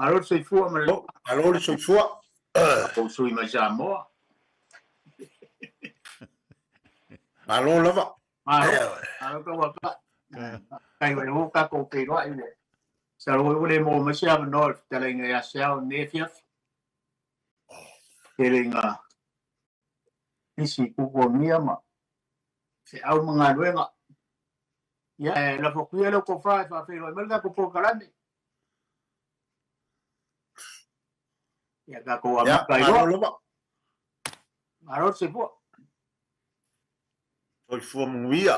Malo le soifua ma le. Malo le soifua. Tatou sui mai Samoa. Malo lava. Malo. Malo ka waka. Kai wai ho ka ko pe roa i le. Sa ro ua le maua mai se avanoa i le fetalaiga ia Seao i lenei afiafi. Tele ina pisi kukuamia ma feau ma galuega. Ia, e lafo atu ia lau tofa e faafeiloai mai le tatou polokalame. Ia, tatou amata ai loa. Malo le soifua. Soifua manuia.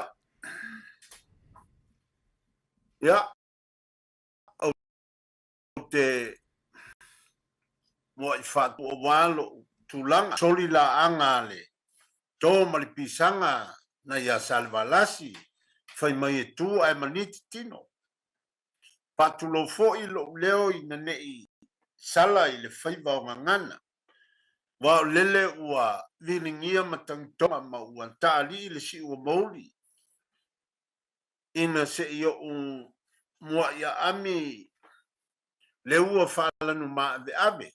Ia, ou te mua'i faatuaua lo'u tulaga soli laaga a le to ma le pisaga nai ia Salevalasi fai mai e tu ae maniti tino. Faatulou foi lo'u leo ina ne'i sala i le faiva o gagana. Ua o lele ua viligia matagitoga ma ua taalii le siu o mouli ina se'i o'u mua'i aami le ua faalanu maaveave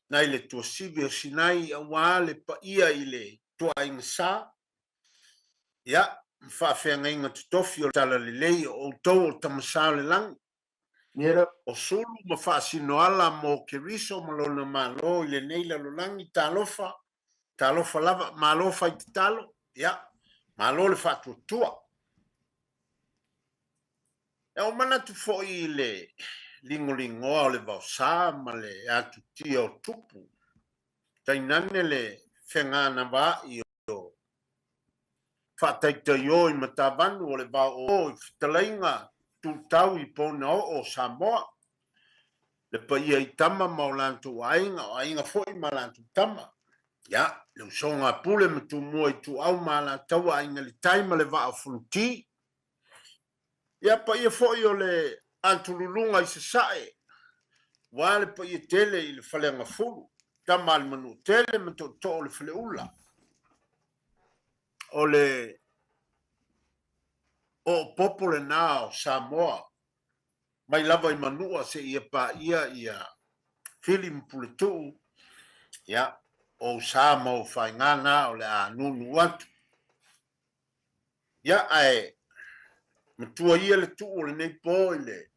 nai le tuasivi o Sinai auā le paia i le tuaaiga sa, ia, ma faafeagaiga totofi o le talalelei o outou o Tama-sa o le lagi, o sulu ma faasinoala mo Keriso ma Lona Malo i lenei lalolagi, talofa, talofa lava, malo fai tatalo, ia, malo le faatuatua. E ou manatu foi i le ligoligoa o le vaosa ma le atutia o tupu, tainane le feganavaai o faataitaiō i matavanu o le vao o i fetalaiga tutau i ponaoo o Samoa, le paia i tama ma o latou aiga, o aiga foi ma latou tama. Ia, le usoga a Pule ma Tumua Ituau ma Alataua, Aiga i le Tai ma le Vaa o Fonoti. Ia, paia foi o le Atululuga i Sasae, aua le paia tele i le Faleagafulu, tama a le Manuatele ma Tootoo o le Faleula. O le oopopo lena o Samoa, mai lava i Manua seia paia ia Fili ma Puletuu, ia, o ou sa ma ou faiga na o le a nūnū atu. Ia, ae matua ia le tuu o lenei po i le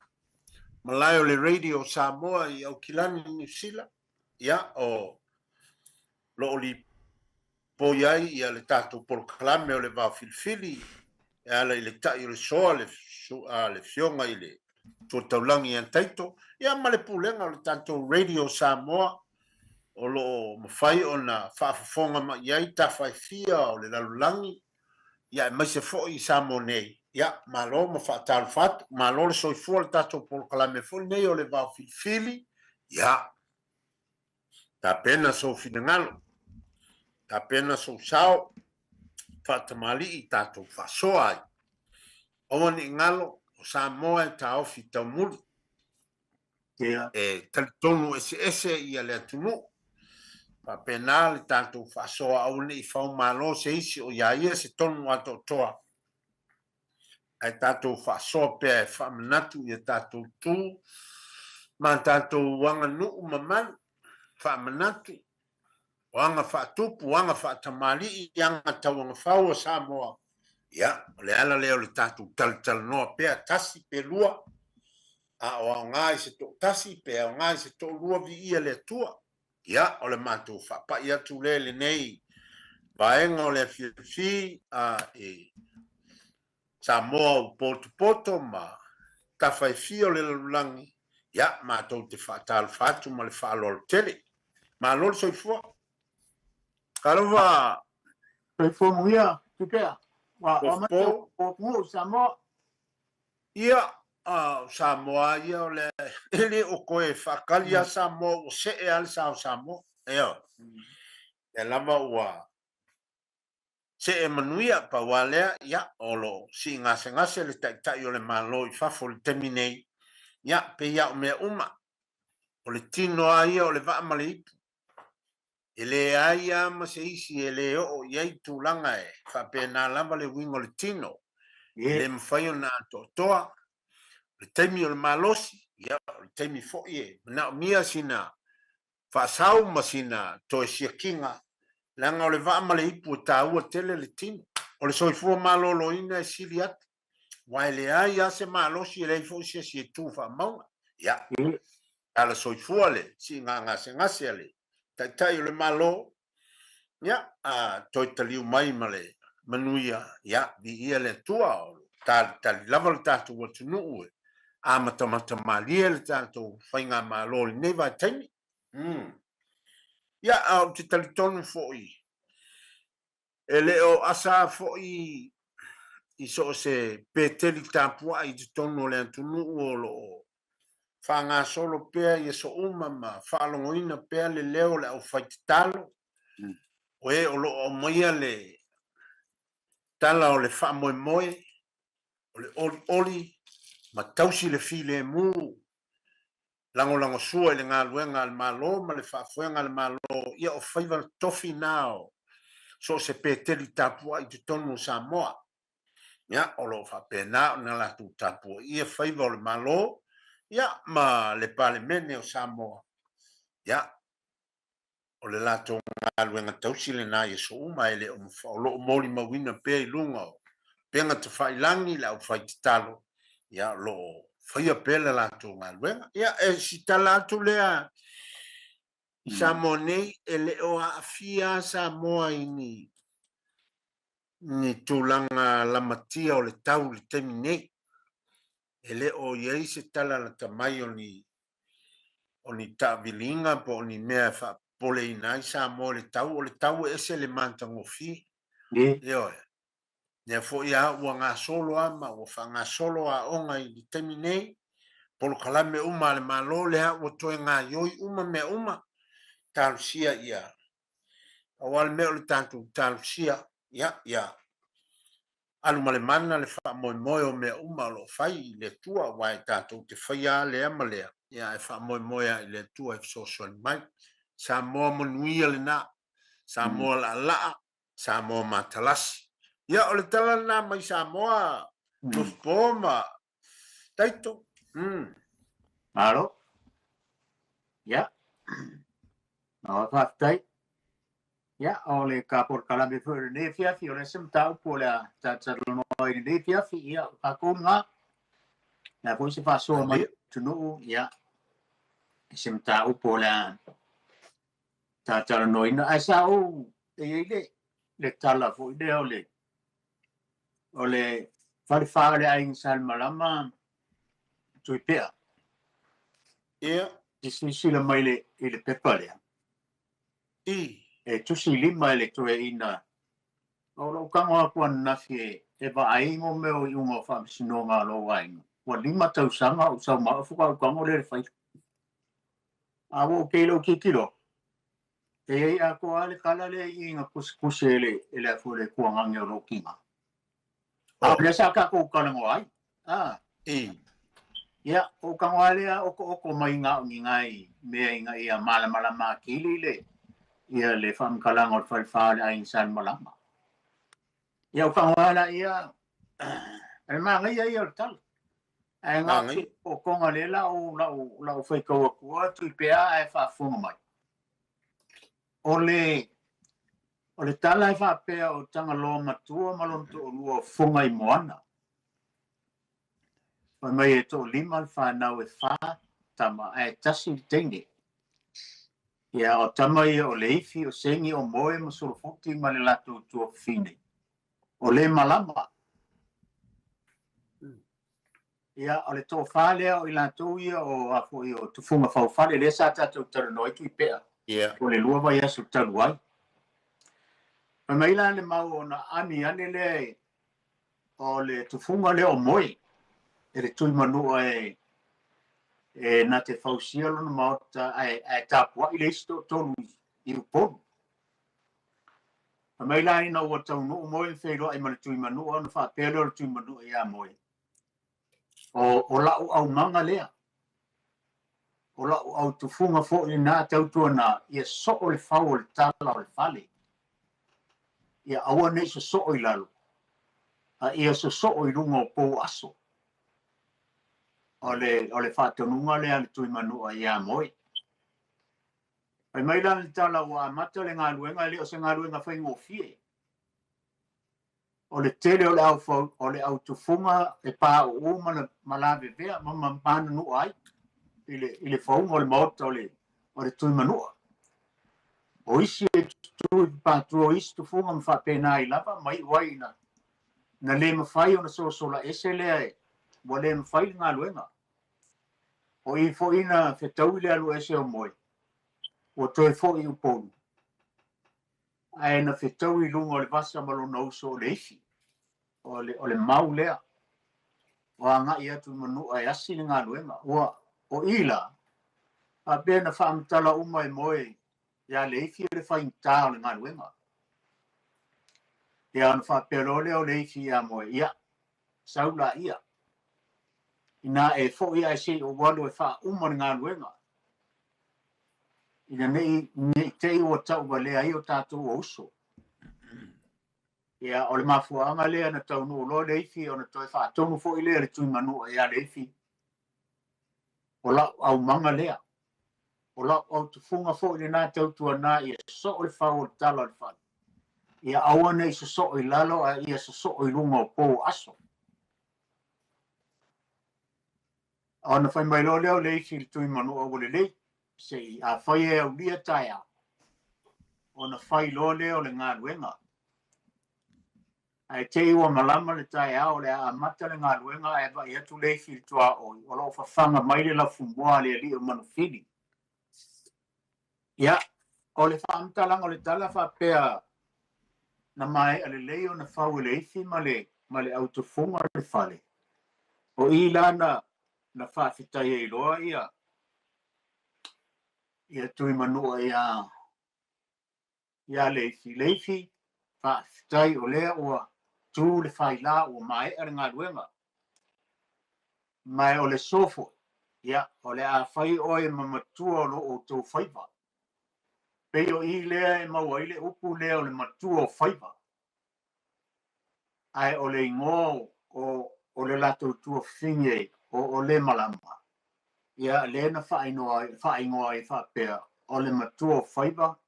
malae o le Radio o Samoa i Aukilani, Niu Sila, ia, o lo o lipoi ai ia le tatou polokalame o le Vao Filifili e ala i le ta'i o le soa le, a le Afioga i le Tuataulagi ia Taito, ia ma le pulega o le tatou Radio Samoa o lo o mafai ona faafofoga mai i ai tafa e fia o le lalolagi, ia aemaise foi i Samoa nei. Ia, malo ma faatalofa atu, malo le soifua le tatou polokalame foi lenei o le Vao Filifili. Ia, tapena sou finagalo, tapena sou sao, faatamalii tatou faasoa ai. Aua ne i galo, o Samoa e taofi taumuli. Yeah. E talitonu eseese ia le atunuu. Faapena le tatou faasoa aua ne i faumalo se isi o iā ia se tonu atoatoa. Ae tatou faasoa pea e faamanatu ia tatou tu ma tatou aganuu mamalu, faamanatu o aga faatupu, aga faatamalii, aga tauagafau a Samoa. Ia, o le ala lea o le tatou talatalanoa pea, tasi pe lua, a o aoga i se toatasi pe aoga i se toalua, viia le Atua. Ia, o le matou faapai atu lea i lenei vaega o le afiafi a i Samoa ua potopoto ma tafa e fia o le lalolagi, ia, matou te faatalofa atu ma le faaaloalo tele. Malo le soifua. Talofa. Soifua manuia, Tupea. Ua amata o atunuu i Samoa. Ia, o Samoa ia o le e le o toe faatali lava Samoa ua see lava le sa o Samoa. Ioe. Lea lava ua see manuia, pau lava lea, ia, o lo o sii gasegase le Taitai o le Malo i fafo i le taimi nei, ia, pei lava o mea uma, o le tino lava ia o le vaa ma le ipu. E leai lava ma se isi e le oo i ai tulaga e faapena lava le uiga o le tino, e le mafai ona atoatoa. O le taimi o le malosi. Ia, o le taimi foi e manaomia sina faasau ma sina toe siakiga, leaga o le vaa ma le ipu e taua tele le tino. O le soifua maloloina e sili atu, aua e leai lava se malosi, e leai foi se isi e tu faamauga. Ia, tala soifua le siiga gasegase a le Taitai o le Malo, ia, a toe taliu mai ma le manuia, ia, viia le Atua, o lo o talitali lava le tatou atunuu e amatamata malie le tatou faigamalo i lenei vaitaimi. Mm. Ia, a ou te talitonu foi, e le o asa foi i so o se Peteli tapuai i totonu o le atunuu o lo o faagasolo pea i aso uma ma faalogoina pea le leo o le aufaitatalo, o e o lo o aumaia le tala o le faamoemoe, o le olioli ma tausi le filemu, lagolagosua i le galuega a le Malo ma le faafoega a le Malo, ia o faiva tofi na o so o se Peteli tapuai i totonu o Samoa. Ia, o lo o faapena ona latou tapuaia faiva o le Malo, ia, ma le Palemene o Samoa. Ia, o le latou galuega tausi lena i aso uma, e le o o lo o molimauina pea i luga o upega tafailagi le aufaitatalo, ia, o lo o faia pea le latou galuega. Ia, e si tala atu lea i Samoa nei, e le o aafia Samoa i ni ni tulaga lamatia o le tau i le taimi nei. E le o i ai se tala lata mai o ni o ni taaviliga po o ni mea e faapopoleina ai Samoa i le tau. O le tau e ese le matagofie. Ioe. Lea foi lava ua gasolo lava ma ua faagasolo aoga i le taimi nei, polokalame uma a le Malo, lea ua toe gaioi uma mea uma, talosia ia. Aua le mea o le tatou talosia, ia, ia alu ma le mana le faamoemoe o mea uma o lo o fai i le Atua, aua e tatou te faia lava lea ma lea, ia ae faamoemoe lava i le Atua e fesoasoani mai. Samoa manuia lena, Samoa laalaa, Samoa matalasi. Ia, o le tala lena mai Samoa, Tofupo ma Taito. Malo. Ia. Malo faafetai. Ia, o le ka polokalame foi o lenei afiafi, o le isi mataupu o le a talatalanoa i lenei afiafi, ia, o tatou lena. Le a foi se faasoa mai atunuu, ia, se mataupu o le a talatalanoaina. Ae sa ou, e i ai le, le tala foi lea o le, o le falefa o le aiga Salemalama Tuipea. Ia. I silasila mai le, i le pepa lea. I. E tusi lima e le toeaina. O lou tago atu ananafi e, e vaai mo mea o iuga o faamasinoga a lou aiga. Ua 5 tausaga o ou sau mai, faatoa ou tago lea i le faila. A ua ou kei lou tilotilo, e i ai atoa lava le tala lea i i na tusitusi e le, e le afu le tuagage o lou tina. A o lea sa tatou talanoa ai. A. I. Ia, o tago lava lea otoooto mai na o ni nai mea ina ia malamalama atili le, ia le faamatalaga o le falefa o le aiga Salemalama. Ia, o tago lava la ia, e manaia ia o le tala. Ae na o se ootoga lea la ou, lau, lau faitau atua Tuipea ae faafofoga mai. O le, o le tala e faapea o Tagaloa Matua ma lona toalua o Fogaimoana. Fai mai e toalima le fanau e 4 tama ae tasi le teine. Ia, o tama ia o Leifi, o Segi, o Moe ma Solofuti ma le latou tuafafine. O le Malama. Ia, o le toafa lea o i latou ia o a foi o Tufuga Faufale, lea sa tatou talanoa ai Tuipea. Yeah. O le 2 vaiaso talu ai. Fai mai la le mau ona ami ane lea e, o le tufuga lea o Moe, e le Tuimanua e, e na te fausia lona maota ae, ae tapuai le isi toatolu i Upolu. Fai mai la ina ua taunuu Moe ma feiloai ma le Tuimanua ona faapea lea o le Tuimanua ia Moe, o, o lau aumaga lea, o lau autufuga foi lena tautuana, ia soo le fau o le tala o le fale. Ia aua nei sosoo i lalo, a ia sosoo i luga o pou aso. O le faatonuga lea a le Tuimanua ia Moe. Fai mai la le tala ua amata le galuega, e le o se galuega faigofie. O le tele o le au o le au tufuga e pauu ma lavevea ma manunua ai i le fauga o le maota o le Tuimanua. O isi e tutu i patua o isi tufuga ma faapena ai lava mai iu ai na le mafai ona sosola ese lea e ua le mafai le galuega. O i foi na fetaui le alu ese o Moe, ua toe foi i Upolu. Ae na fetaui i luga o le vasa ma lona uso o le ifi. O le mau lea. O agai atu i Manua e asi le galuega. Ua o i la, faapea na faamatala uma e Moe ia le ifi o le faigata o le galuega. Ia ona faapea loa lea o le ifi ia Moe, ia, sau la ia. Ina e foi ae sei o alu e faauma le galuega. Ina nei te i ua tauvalea ai o tatou o uso. Ia, o le mafuaaga lea na taunuu loa le ifi ona toe faatonu foi lea le Tuimanua ia le ifi. O lau aumaga lea. O lau autufuga foi lena tautuana ia sosoo le fau o le tala o le fale. Ia aua nei sosoo i lalo ae ia sosoo i luga o pou aso. Ona fai mai loa lea o le ifi i le Tuimanua ua lelei. Sei a fai e aulia taeao. Ona fai loa lea o le galuega. Ae te i ua malama le taeao o le a amata le galuega ae vaai atu le ifi i le tuaoi. O loo fafaga mai le lafumoā le alii o Manufili. Ia, o le faamatalaga o le tala faapea na maea lelei ona fau e le ifi ma le autufuga le fale. O i la na faafetai ai loa ia Tuimanua ia le ifi. Le ifi, faafetai o lea ua tu le faila ua maea le galuega. Ma o le sofo, ia, o le a fai oe ma matua o lo outou faiva. Pei o i lea e maua ai le upu lea o le matua o faiva. Ae o le igoa o le latou tuafafine o le malama. Ia, lea na faaigoa ai faapea o le matua o faiva,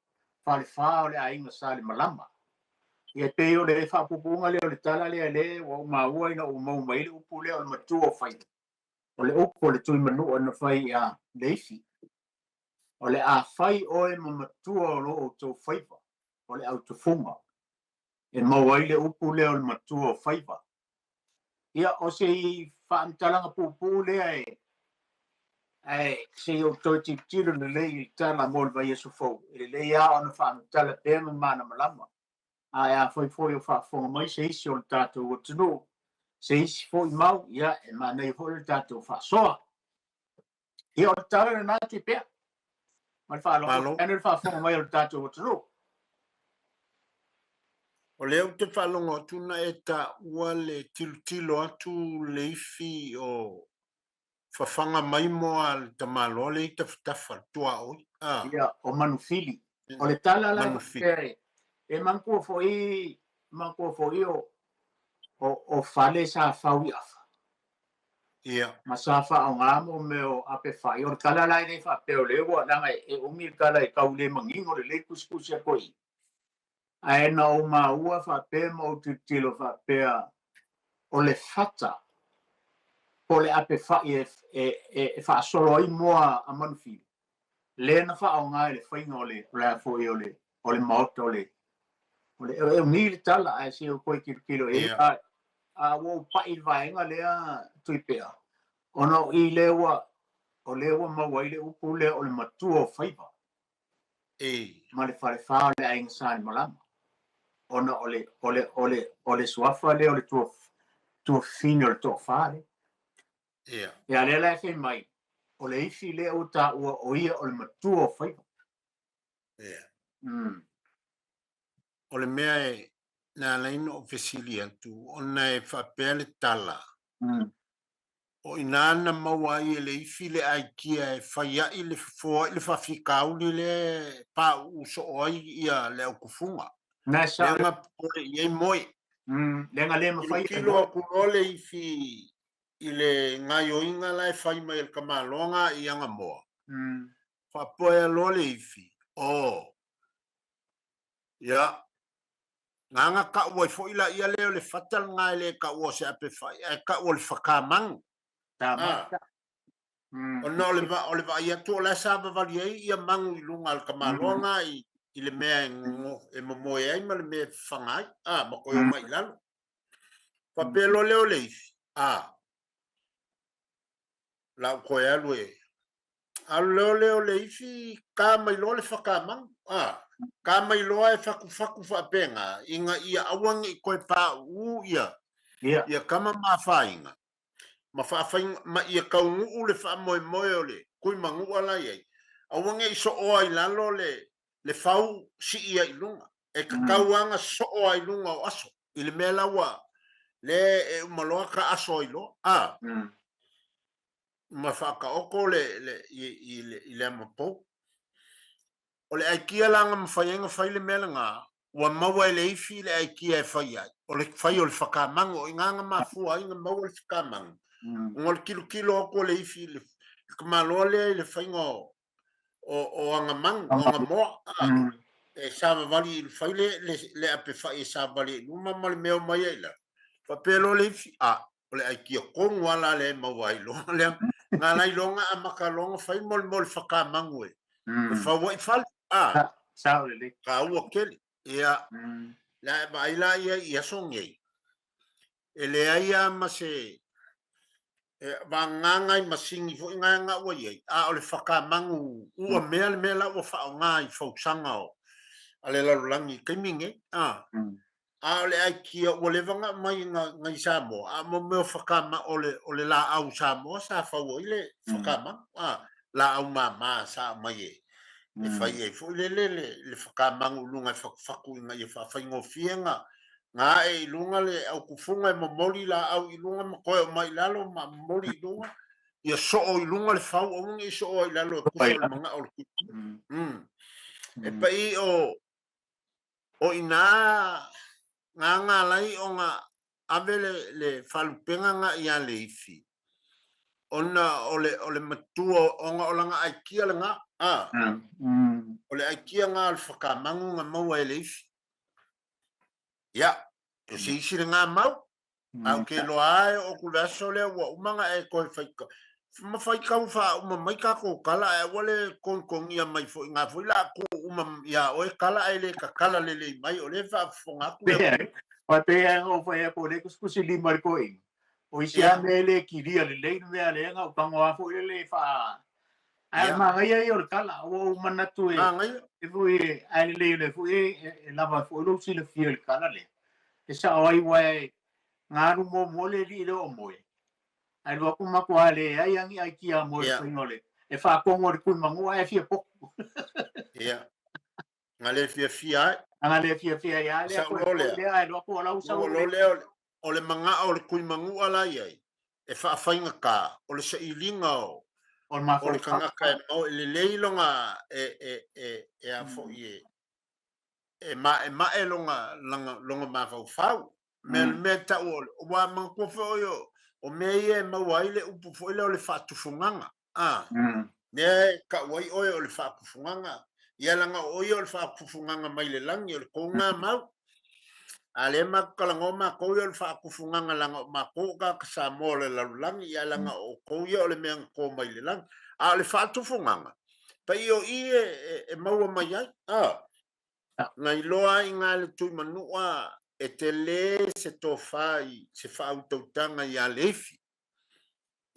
falefa o le aiga sa le malama. Ia pei o le faapupuga lea o le tala lea le ua maua ina ua maua mai le upu lea o le matua o faiva. O le upu o le Tuimanua na fai ia le ifi. O le a fai oe ma matua o lo outou faiva, o le autufuga. E maua ai le upu lea o le matua o faiva. Ia, o se faamatalaga puupuu lea e sei o toe tilotilo lelei i le tala mo le vaiaso fou. E lelei lava ona faamatala pea ma malamalama. Ae a foi foi o faafofoga mai se isi o le tatou atunuu, se isi foi mau, ia, e manaia foi le tatou faasoa. Ia, o le tala lena Tuipea. Ma le faaaloalo, le faafofoga mai o le tatou atunuu. O lea ou te faalogo atu na e taua le tilotilo atu le ifi o fafaga mai moa le tamaloa le i tafatafa le tuaoi. Ia, o Manufili. O le tala la e manatua foi o fale sa fau i afa. Ia. Ma sa faaaoga mo mea o ape fai. O le tala la e le faapea o lea ua leaga e umi le tala e tau le manino lelei tusitusi atu ai. Ae na ou maua faapea ma ou tilotilo faapea o le fata po le ape fai e faasolo ai moa a Manufili. Lea na faaaoga i le faiga o le foi o le maota o le e umi le tala ae se o koe tilotilo e a ua ou pai le vaega lea Tuipea. Ona o i lea ua o lea ua maua ai le upu lea o le matua o faiva. Ma le falefa o le aiga sa le malama. Ona o le suafa lea o le tuafafine o le toafa lea. Ia. Ia lea la e fai mai, o le ifi lea ua taua o ia o le matua o faiva. Ia. O le mea e na ala ai ona ou fesili atu, ona e faapea le tala. O ina na maua ai e le ifi le aikia e fai ai le fofoa i le faafitauli le pauu soo ai ia le autufuga. Na sa Leaga popole i ai moe. Leaga le mafai e Tilotilo atu loa le ifi i le gaioiga la e fai mai e le tamaloa i Agamoa, faapea loa le ifi, o, ia, gaga tau ai foi laia lea o le fata lena e le taua o se ape fai, ae tau o le fakamanu. Ona o le, o le vaai atu o la e savavali ai ia manu i luga o le tamaloa na i, i le mea e, e momoe ai ma le mea e fafaga ai, a, ma toe omai i lalo. Faapea loa lea o le ifi, a, la ou toe alu e, alu lea lea o le ifi, ka mai loa le whakamanu, a, ka mai loa e whakuwhaku whaapenga, ina ia aua ne i toe pāuu ia, ia kama ma whāinga, ma whaawhainga, ma ia kaunuu le whaamoemoe o le kui manua la i ai. Aua ne i sooa i lalo le, le fau sii ai i luga. E tatau lava ona soo ai i luga o aso. I le mea la ua le e uma loa ka aso ai loa. A, ma faataoto le, le, i, i, le, i le amapou. O le aikia la na mafai ai ona fai le mea lena, ua maua e le ifi le aikia e fai ai. O le fai o le whakamanu, o i ngā nga mafua ai na maua le whakamanu. Ona o le kilokilo atu o le ifi i le, le tamaloa lea i le faiga o, o, o aga manu, o aga moa, a, e savavali i le fai le, le, le ape fai e savavali i luma ma le mea o mai ai la. Faapea loa le ifi, a, o le aikia tonu lava la lea e maua ai loa lea. Nga la iloga amata loa ona fai mo le mea o le whakamangu e. E fau ai fale, a, Sao lelei. taua tele. Ia, la e vaai la ia i aso nei. E leai lava ma se e vagana i masini foi na nga ua i ai, a o le whakamanu ua mea le mea la ua whaonga i fausaga o a le lalolagi i taimi nei, a. A o le aikia ua leva ona aumai nga, nga i Samoa, a mo mea o whakama, o le, o le laau Samoa sa fau ai le whakamanu, a, laau māmā sa aumai e, e fai ai foi le, le, le, le whakamanu i luga e fakufaku ina ia whaafaigofie nga, nga ae i luga le aukufuga e momoli laau i luga ma toe omai i lalo ma momoli i luga, ia soo i luga le fau, aua ne i soo ai i lalo e tusa o le manao o le kupu. E pai o, o ina ngā ngā lai o ngā ave le, le whalupega ngā ia le ifi. Ona o le, o le matua, ona o langa aikia le ngā, a, o le aikia ngā o le whakamangu ngā maua e le ifi. Ia, e se isi le ngā mau, a o ke loa ai o ku le aso lea ua uma nga e koe whai ka, ma whai kau wha uma mai ka ko kala e ua le kongkongia mai foi ngā foi la ku uma ia oe kala e le ka kala le lei mai o le whaafofoga atu le Pea, wa pea o whai a po le kusikusi lima le koe. O isi a mea le kiria le lei le mea le nga o pango a foi le le wha. Ai magaia ia o le kala, ua ou manatu e, Magaia. e foi ai le lei le foi e, e lava foi lou silafia i le kala lea. E sao ai ua e ngā alu muamua le alii le oo moe. Ae lua atu matua leai agi ai kia moe le faiga o le e faakogo i le kuimagoa ae fia potu. Ia. Nga le fiafia ai. Nga le fiafia ai a lea Sau loa lea. lea ae lua atu o lau sau. Maua loa lea o le manao o le kuimagoa la i ai e faafaigata o le sailiga o O le o le mafaufau. tagata e maua e lelei lona e e e e a foi e e maemae lona lona lona mafaufau. Mea le mea e tau o le aua manatua foi o o mea ia e maua ai le upu foi lea o le faatufugaga. A, mea e tau ai oe o le faatufugaga. Ia leaga o oe ia o le faatufugaga mai le lagi o le tou lena mau. A lea matou talanoa matou ia o le faatufugaga leaga o matou o tagata Samoa o le lalolagi, ia leaga o outou ia o le mea na to mai le lagi. A o le faatufugaga, pei o i e, e, e maua mai ai. A, na iloa ai i ina le Tuimanua e tele se tofa i se faautautaga iā Leifi.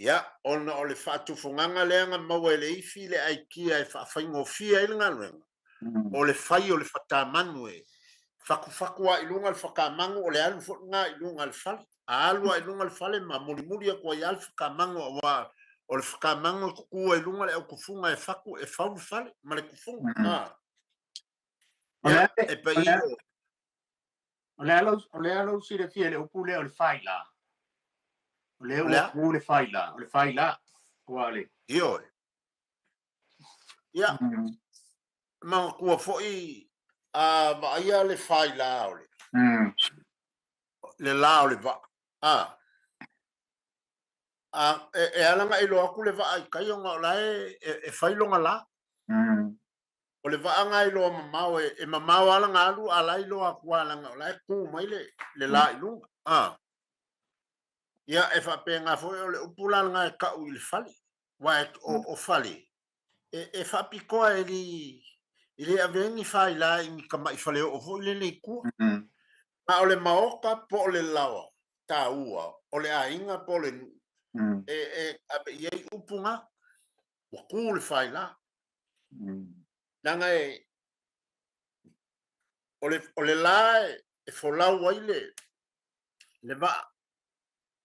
Ia, ona o le faatufugaga lea na maua e le ifi le aikia e faafaigofie ai le galuega, o le fai o le fatamanu e fatufatu lava i luga le fatamanu, o le alu foi lena i luga o le fale. A alu lava i luga o le fale ma mulimuli atu ai lava le fatamanu, aua o le fatamanu e tutu ai i luga le aukufuga e fatu e fau le fale ma le kufuga. A, ia, e pei o... O le a lou, o le a lou silafia i le upu lea o le faila? O lea ua pu le faila, o le faila, ua le. Ioe. Ia, manatua foi a vaaia le faila o le, le la o le vaa. A. A e ala ona e iloa atu le vaa i tai ona o la e fai lona la. O le vaa na iloa mamao, e mamao lava lana alu, a la e iloa atu lava leaga o la e tu mai le la i luga. A. Ia, e faapena foi o le upu la lena e tau i le fale. Aua o fale, e faapitoa e le avea ni faila i ni tamai faleoo foi lele i tua. A o le maota po o le laoa taua o le aiga po o le nuu, e ave i ai upu na, ua tu le faila. Leaga o le la e folau ai le vaa.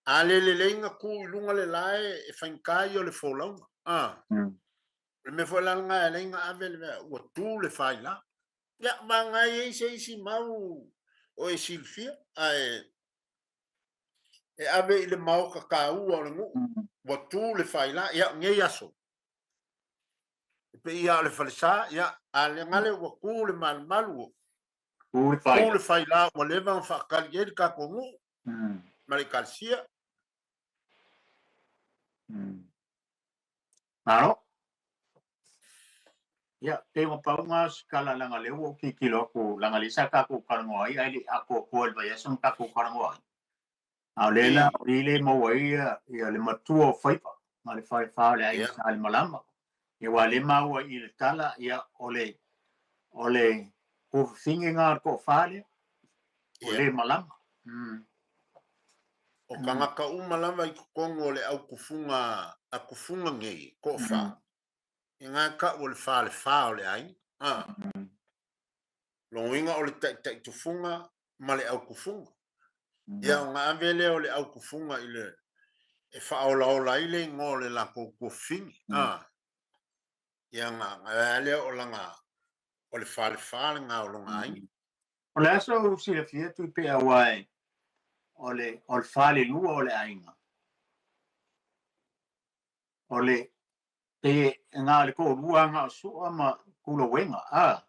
A le lelei na tu i luga le la e faigata ia o le folauga. O le mea foi la lena e ala ai ona ave le mea, ua tu le faila. Ia, vagana e i ai se isi mau o e silafia, ae e ave i le maota taua o le nuu, ua tu le faila. Ia, nei aso, e pei ia o le falesa, ia, a le gale ua tu le malumalu, tu le faila, ua leva ona faatali i ai le tatou nuu, ma le ekalesia. Malo. Ia, pei ua pau lena o se tala leaga o lea ua ou tilotilo atu, leaga o lea sa tatou talanoa ai, ae le i atoatoa i le vaiaso na tatou talanoa ai. A o lea la, o i le maua ai ia le matua o faiva ma le falefa o le aiga Salemalama. Ia, aua o lea e maua i le tala, ia, o le tuafafine lena o le toafa lea, o le malama. O tagata uma lava i totonu o le autufuga a tufuga nei, toafa, e na tau o le falefa o le aiga. Lona uiga o le taitai tufuga ma le autufuga. Ia, ona ave lea o le autufuga i le e faaolaola ai le igoa o le latou tuafafine. Ia, na lea o lana o le falefa lena o lona aiga. O le aso ou silafia Tuipe'a, aua e o le falelua o le aiga. O le pe na o le toalua na o Sua ma Tulauega.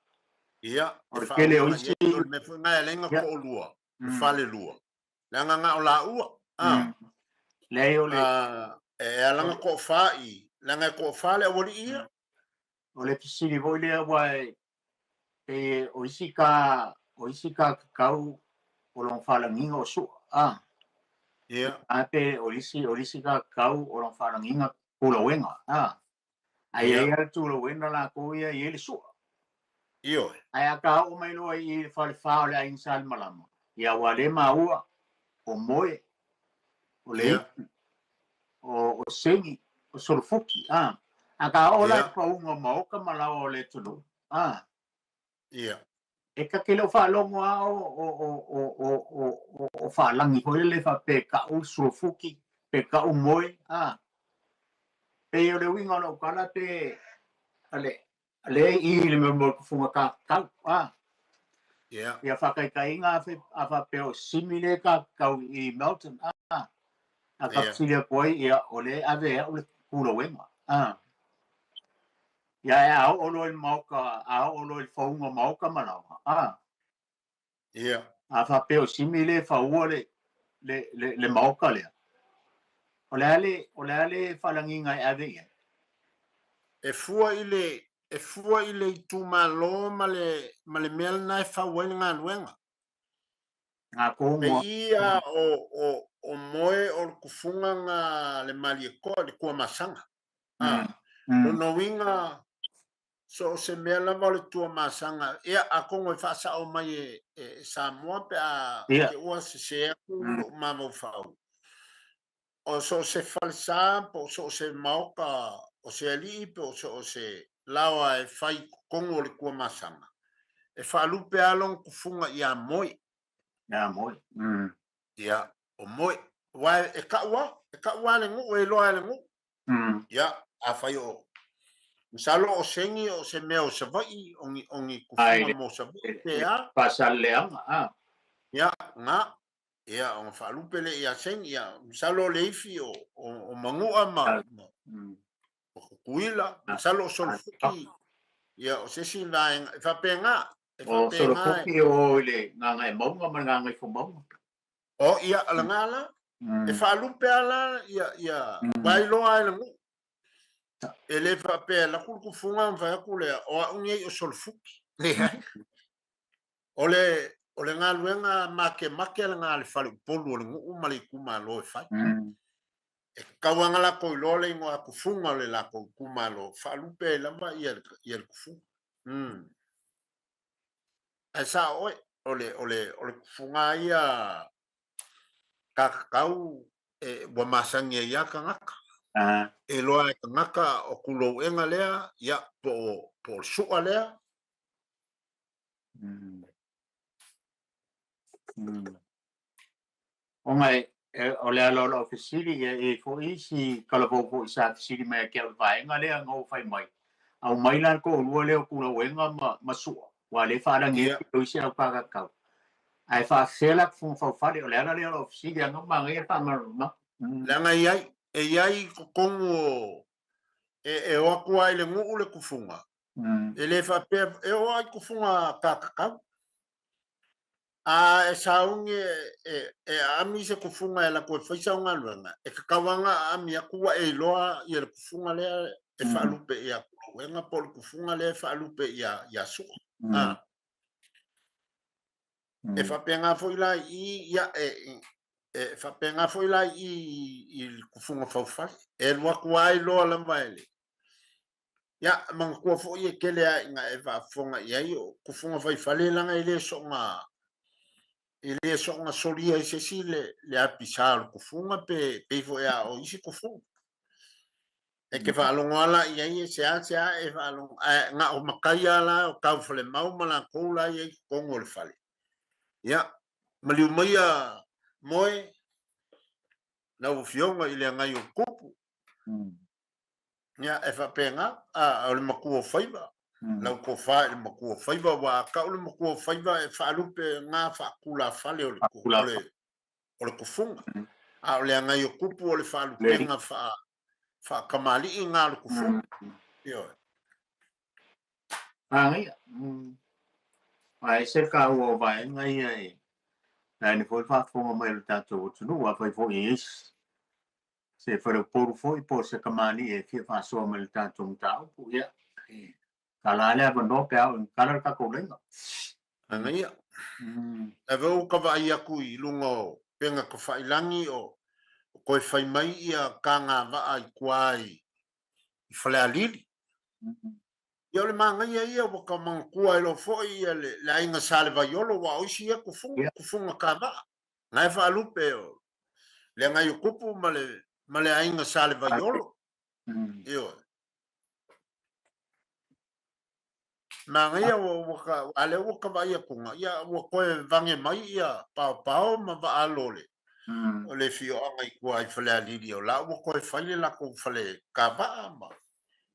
Ia, O le tele o isi. O le mea foi na e ala ai ona toalua, le falelua. Leaga na o laua. Leai o le E ala ona toafa i, leaga e toafa le aualii ia. O le fesili foi lea aua e pe o isi ka kakau o lona faalagiga o Sua. A pe o isi ka kakau o lona faalagiga Tulauega. Ai ai le Tulauega latou ia i ai le Sua. Ioe. Ae a ka oo mai loa i le falefa o le aiga Salemalama, ia ua le maua o Moe, o le o Segi, o Solofuki. A ka oo la i pauga o maoka ma laoa o le atunuu. E ka ke leo faalogo a o faalagi foi lele faapea ka'u Solofuki pe ka'u Moe. Pei o le uiga o lau tala pe ale le i le mea mo kufunga kakau. Ia faataitaiga a faapea o Simi le kakau i Melton. A ka fesili atu ai, ia, o le ave au le Tulauega. Ia, e a oo loa i le maoka, a oo loa i le fauga o maoka ma laoa. A faapea o Simi le faua le maoka lea. O le a le faalagiga e ave i ai? E fua i le itumalo ma le mea lena e fau ai le galuega. Ngā E kōngoa. Ia o Moe o le kufuga na le Malietoa le Tuamasaga. Lona uiga so o se mea lava o le Tuamasaga. Ia, atonu e faasao mai e Samoa pe a te ua sese atu lou mafaufau. O so o se falesa po o so o se maoka o se alii po o so o se laoa e fai i totonu o le Tuamasaga, e faalupe lava lona tufuga ia Moe. Ia Moe. Ia, o Moe. Aua e ka'u lava le nuu e iloa e le nuu. Ia, afai o masalo o Segi o se mea o Savaii o ni Ai, tufuga mo Savaii pe a. Faasaleleaga. Ia, na. Ia, ona faalupe lea ia Segi. Ia, masalo o le ifi o Manua ma o Tutuila. Masalo o Solofuki. Ia, o se isi vaega. E faapena. E O faapena. Solofuki o i le Gagaemauga ma le Gagaifomauga. O, ia, lena la. E faalupe a la ia ia vailoa ai le nuu. E le faapea e laku le kufuga ma fai atu lea o au nei o solofuki. Leai. O le o le galuega makemake lena a le faleupolu o le nuu ma le itumalo e fai. E tatau lava ona latou iloa le igoa kufuga o le latou itumalo, faalupe ai lava ia le kufuga. Ae sao oe, o le o le o le kufuga ia kakakau e ua masani ai lava tagata. E iloa e tagata o tulouega lea, ia po o le sua lea. Ona o le ala o lau fesili, e i ai foi isi talavou foi sa fesili mai ia te au i le vaega lea na ou fai mai, aumai la le toalua lea o Tulauega ma Sua, aua o lea e faalagi ai o isi au kakakau. Ae faafefea la kufuga faufale, o le ala lea o lau fesili, ana manaia le faamalamalama. Leaga e i ai, e i ai i totonu o, e o atu lava i le nuu le kufuga, e le faapea, e oo lava i kufuga kakakau. A e sauni e aami se kufuga e alu atu e fai sau galuega, e tatau lava ona aami atu ua e iloa ia le kufuga lea e faalupe ia Tulauega po o le kufuga lea e faalupe ia Sua. E faapena foi la i i, ia, e faapena foi la i i i le kufuga faufale. E alu atu lava iloa lava e le. Ia, manatua foi e tele lava ina e faafofoga i ai o kufuga faifale leaga e le soona solia ai se isi le apisa o le kufuga pe pei foi a o isi kufuga. E te faalogo lava la i ai e sea sea e faalogo, ae na o matai lava la o tau falemau ma latou la i ai i totonu o le fale. Ia, maliu maia moe lau afioga i le agai o Tupu. Ia, e faapena, o le matua o faiva, lau tofa i le matua o faiva, ua a tau le matua o faiva e faalupe ngā faatulafale o le kufuga. A o le agai o Tupu o le faalupega faakamalii ngā o le kufuga. Ioe. Manaia. Ae se taua o vaega ia e lae foi le faafofoga mai o le tatou atunuu, afai foi e i ai se faleupolu foi po o se kamali'i e fia faasoa mai le tatou mataupu, ia, e tala lava le avanoa pe a oo ina tala le tatou laina. Manaia. Ae foi ua ka vaai atu i luga o upega tafailagi o toe fai mai ia tagavaa i tua i Falealili. Ia o le manaia ia ua ka manatua ai loa foi ia le aiga Sa Levaiolo, aua o isi ia kufuga, kufuga kavaa. Na e faalupe o le agai o Tupu ma le aiga Sa Levaiolo. Ioe. Manaia ua a lea ua ka vaai atuga, ia ua toe vage mai ia paopao ma vaalo o le afioaga i tua i Falealili o la ua toe fai le latou fale kavaa ma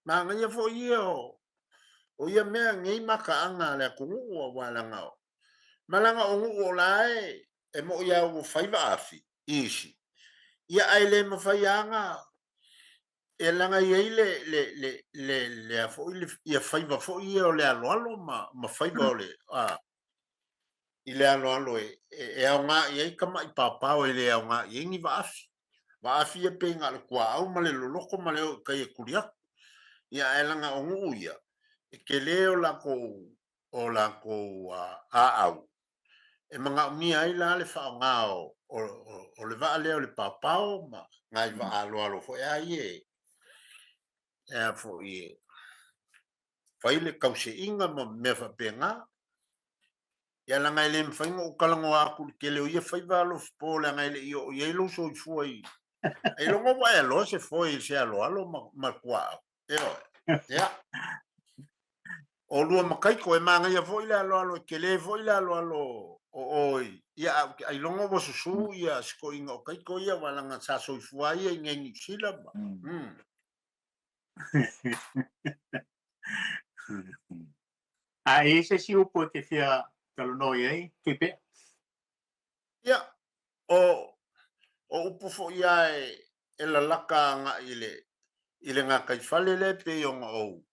manaia foi ia o ia mea nei makaaga a le atunuu aua leaga o ma leaga o nuu o la e moi lava ua fai vaafi isi, ia ae le mafai lava e leaga i ai le foi ia faiva foi ia o le aloalo ma faiva o le i le aloalo e aoga i ai tama'i paopao e le aoga i ai ni vaafi. Vaafi e pei na o le tuaau ma le loloko ma le oo i tai e tuli atu. Ia ae leaga o nuu ia, e tele o latou aau, e manaomia ai la le faaaoga o le vaa lea o le paopao ma nai vaa aloalo foi ai e a foi e fai le tauseiga ma mea faapena. Ia leaga e le mafai ona ou talanoa atu i le tele o ia faiva alofipo leaga e le i oo i ai lou soifua i ailoga ua e aloa se foe i se aloalo ma tuaau. Ioe. Ia. O lua makaiko e manaia foi le aloalo e tele foi le aloalo o oi. Ia ailoga ua susu ia sikoiga o kaiko ia aua leaga sa soifua ia i nei Niu Sila ma. A e i ai se isi upu e te fia talanoa i ai, Tuipea? Ia, o upu foi lava e lalaka agai i le gataifale lea pei ona ou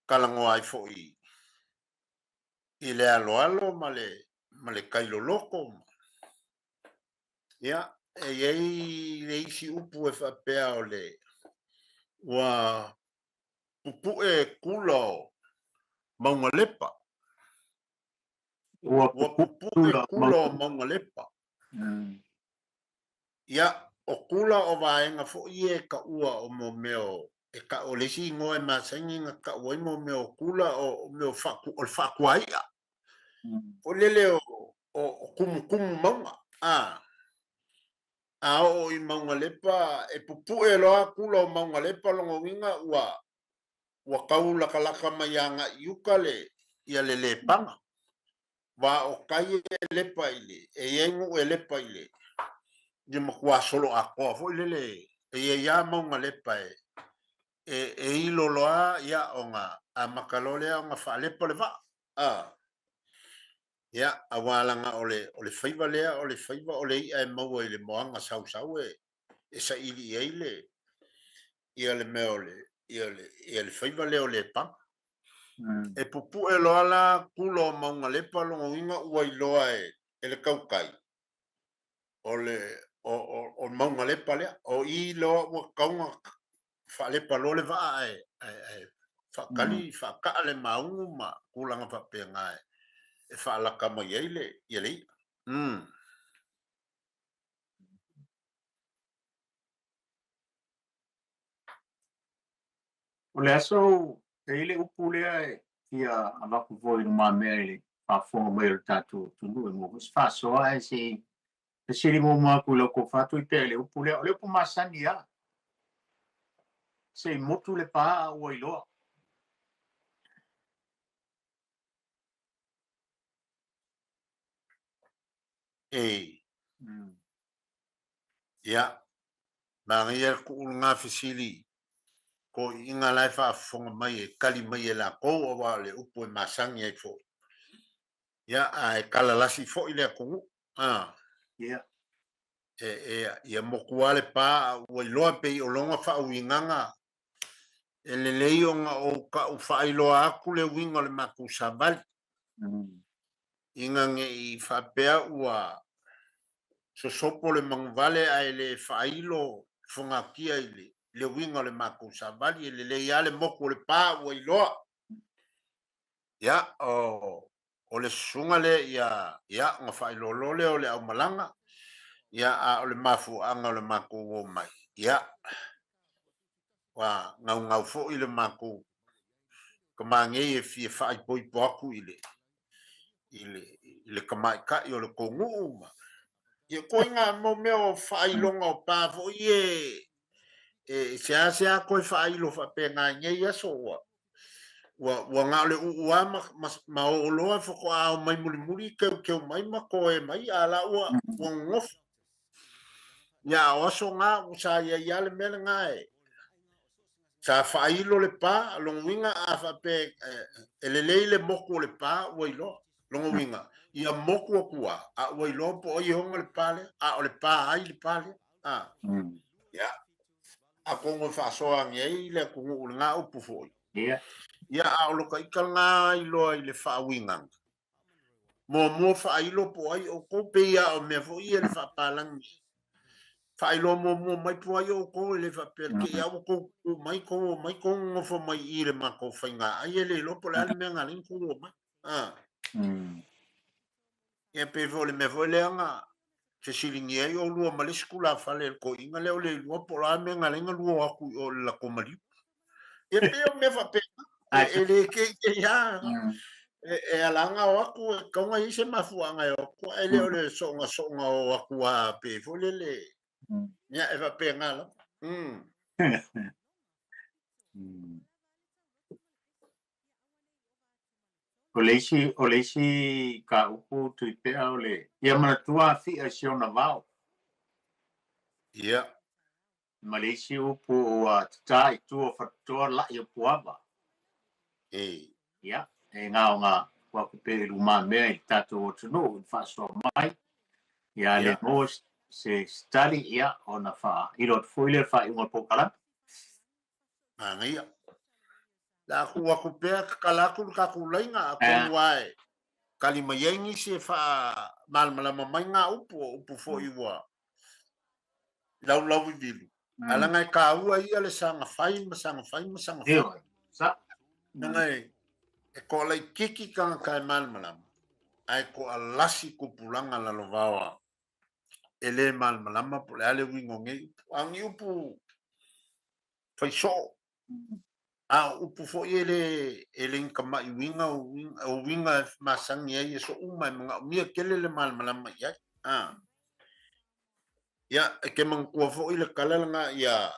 talanoa ai foi i le aloalo ma le tailoloko. Ia, e iai le isi upu e faapea o le ua pupu'e kula o Maugalepa. Ua Ua pupu'e pupu'e kula o kula o Maugalepa. Ia, o kula o vaega foi ia e taua o mo mea o e tau o le isi igoa e masani ona tau ai mo mea o kula o mea o faaku, o le faakuai'a. Foi lele o tumutumu mauga. A oo i Maugalepa, e pupu'e loa kula o Maugalepa lona uiga ua tau latalata mai agai i uta le ia le Lepaga. Wa o tai e lepa i le, e iai nuu e lepa i le, ia matua solo atoa foi lele, e iai lava Maugalepa e ilo loa, ia ona amata loa lea ona faalepa le vaa. Ia, auā laga o le faiva lea, o le faiva o le i'a e maua i le moana sausau e saili i ai le ia le mea o le ia le ia le faiva lea o Lepaga. E pupu'e loa la kula o Maugalepa lona uiga ua iloa e le tautai o le o Maugalepa lea. O i loa ua tatau ona faalepa loa le vaa ae faatali faataa le maugu ma tulaga faapena e faalata mai ai le ia le i'a. O le aso e i ai le upu lea e fia avatu foi i lumamea i le faafofoga mai o le tatou atunuu e maua foi se faasoa ae se i fesili muamua atu i lau tofa Tuipea i le upu lea. O le upu masani lava, se i motu le pa a ua iloa. E. Ia, manaia le tuu lena fesili toeaiina la e faafofoga mai e tali mai e latou auā o le upu e masani ai foi. Ia, ae talalasi foi le atunuu. Ia. Ia motu lava le pa a ua iloa pei o lona faauigaga e lelei ona ou tau faailoa atu le uiga o le matou savali. Ina ne i faapea ua sosopo le manuvale ae le faailo fogatia i le uiga o le matou savali. E lelei lava le motu o le pa ua iloa. Ia, o le susuga lea ia ona faailoa loa lea o le aumalaga. Ia, a o le mafuaaga o le matou o mai. Ia, ua gaugau foi le matou tamānei e fia faaipoipo atu i le tamaitai o le tou nuu ma ia koiga mo mea o faailoga o pa foi e seasea koe faailo faapena i nei aso ua na o le uu lava ma oo loa faatoa ao mai mulimuli keukeu mai ma toe mai a la ua nonofo. Ia o aso na ua sa iai lava le mea lena e sa faailo le pa lona uiga a faapea e lelei le motu o le pa ua iloa. Lona uiga ia motu atu lava a ua iloa po o ai e ona le pa lea a o le pa ai le pa lea. Ia, atonu e faasoa ane ai le atunuu i lena upu foi. Ia. Ia, a o lo taita lena iloa i le faauigaga. Muamua faailo po o ai outou pei lava o mea foi ia le faapalagi. Faailoa muamua mai po o ai outou e le faapea te i lava ua tou tu mai tou o mai tou nonofo mai i le matou faiga ai e le iloa po o le a le mea na ala ai ona tou o mai. Ia pei foi o le mea foi lea na fesiligia ai oulua ma le isi tulafale i le toeaina lea o le iloa po o le a le mea na ala ai ona lua o atu i o i le latou maliu. Ia pei o mea faapena. E le keikei lava. E ala ona o atu e tatau ona i ai se mafuaaga e o atu ae le o le soonga o atu lava pei foi lele. Ia e faapena lava. O le isi ka upu Tuipea o le ia manatua afia i si ona vao. Ia. Ma le isi upu ua tata i tua o Fatutoa lai o Puava. E. Ia, e ngaoga ua ku pe i lumamea i le tatou atunuu i le faasoa mai. Ia le mo se tali ia ona faailo atu foi lea le faaiuga o le polokalame. Manaia. La ku atu pea tatala atu le tatou laina atonu lava e tali mai ai nisi e faamalamalama mai ngā upu o upu foi ua Laulau vivilu. Ala ngai kaua ia le sanga fai ma sanga fai ma sanga fai. Sa. Nanga e ko lai kiki kanga kai mal malam. Ai ko alasi kupulanga la lovawa. Ele mal malama po le ale wingo nge. Angi upu fai so. A upu fo ele ele ka mai winga o winga masangi ai so uma mga mia kele le mal malama ia. Ah. Ia e ke mangkua fo ile kala nga ia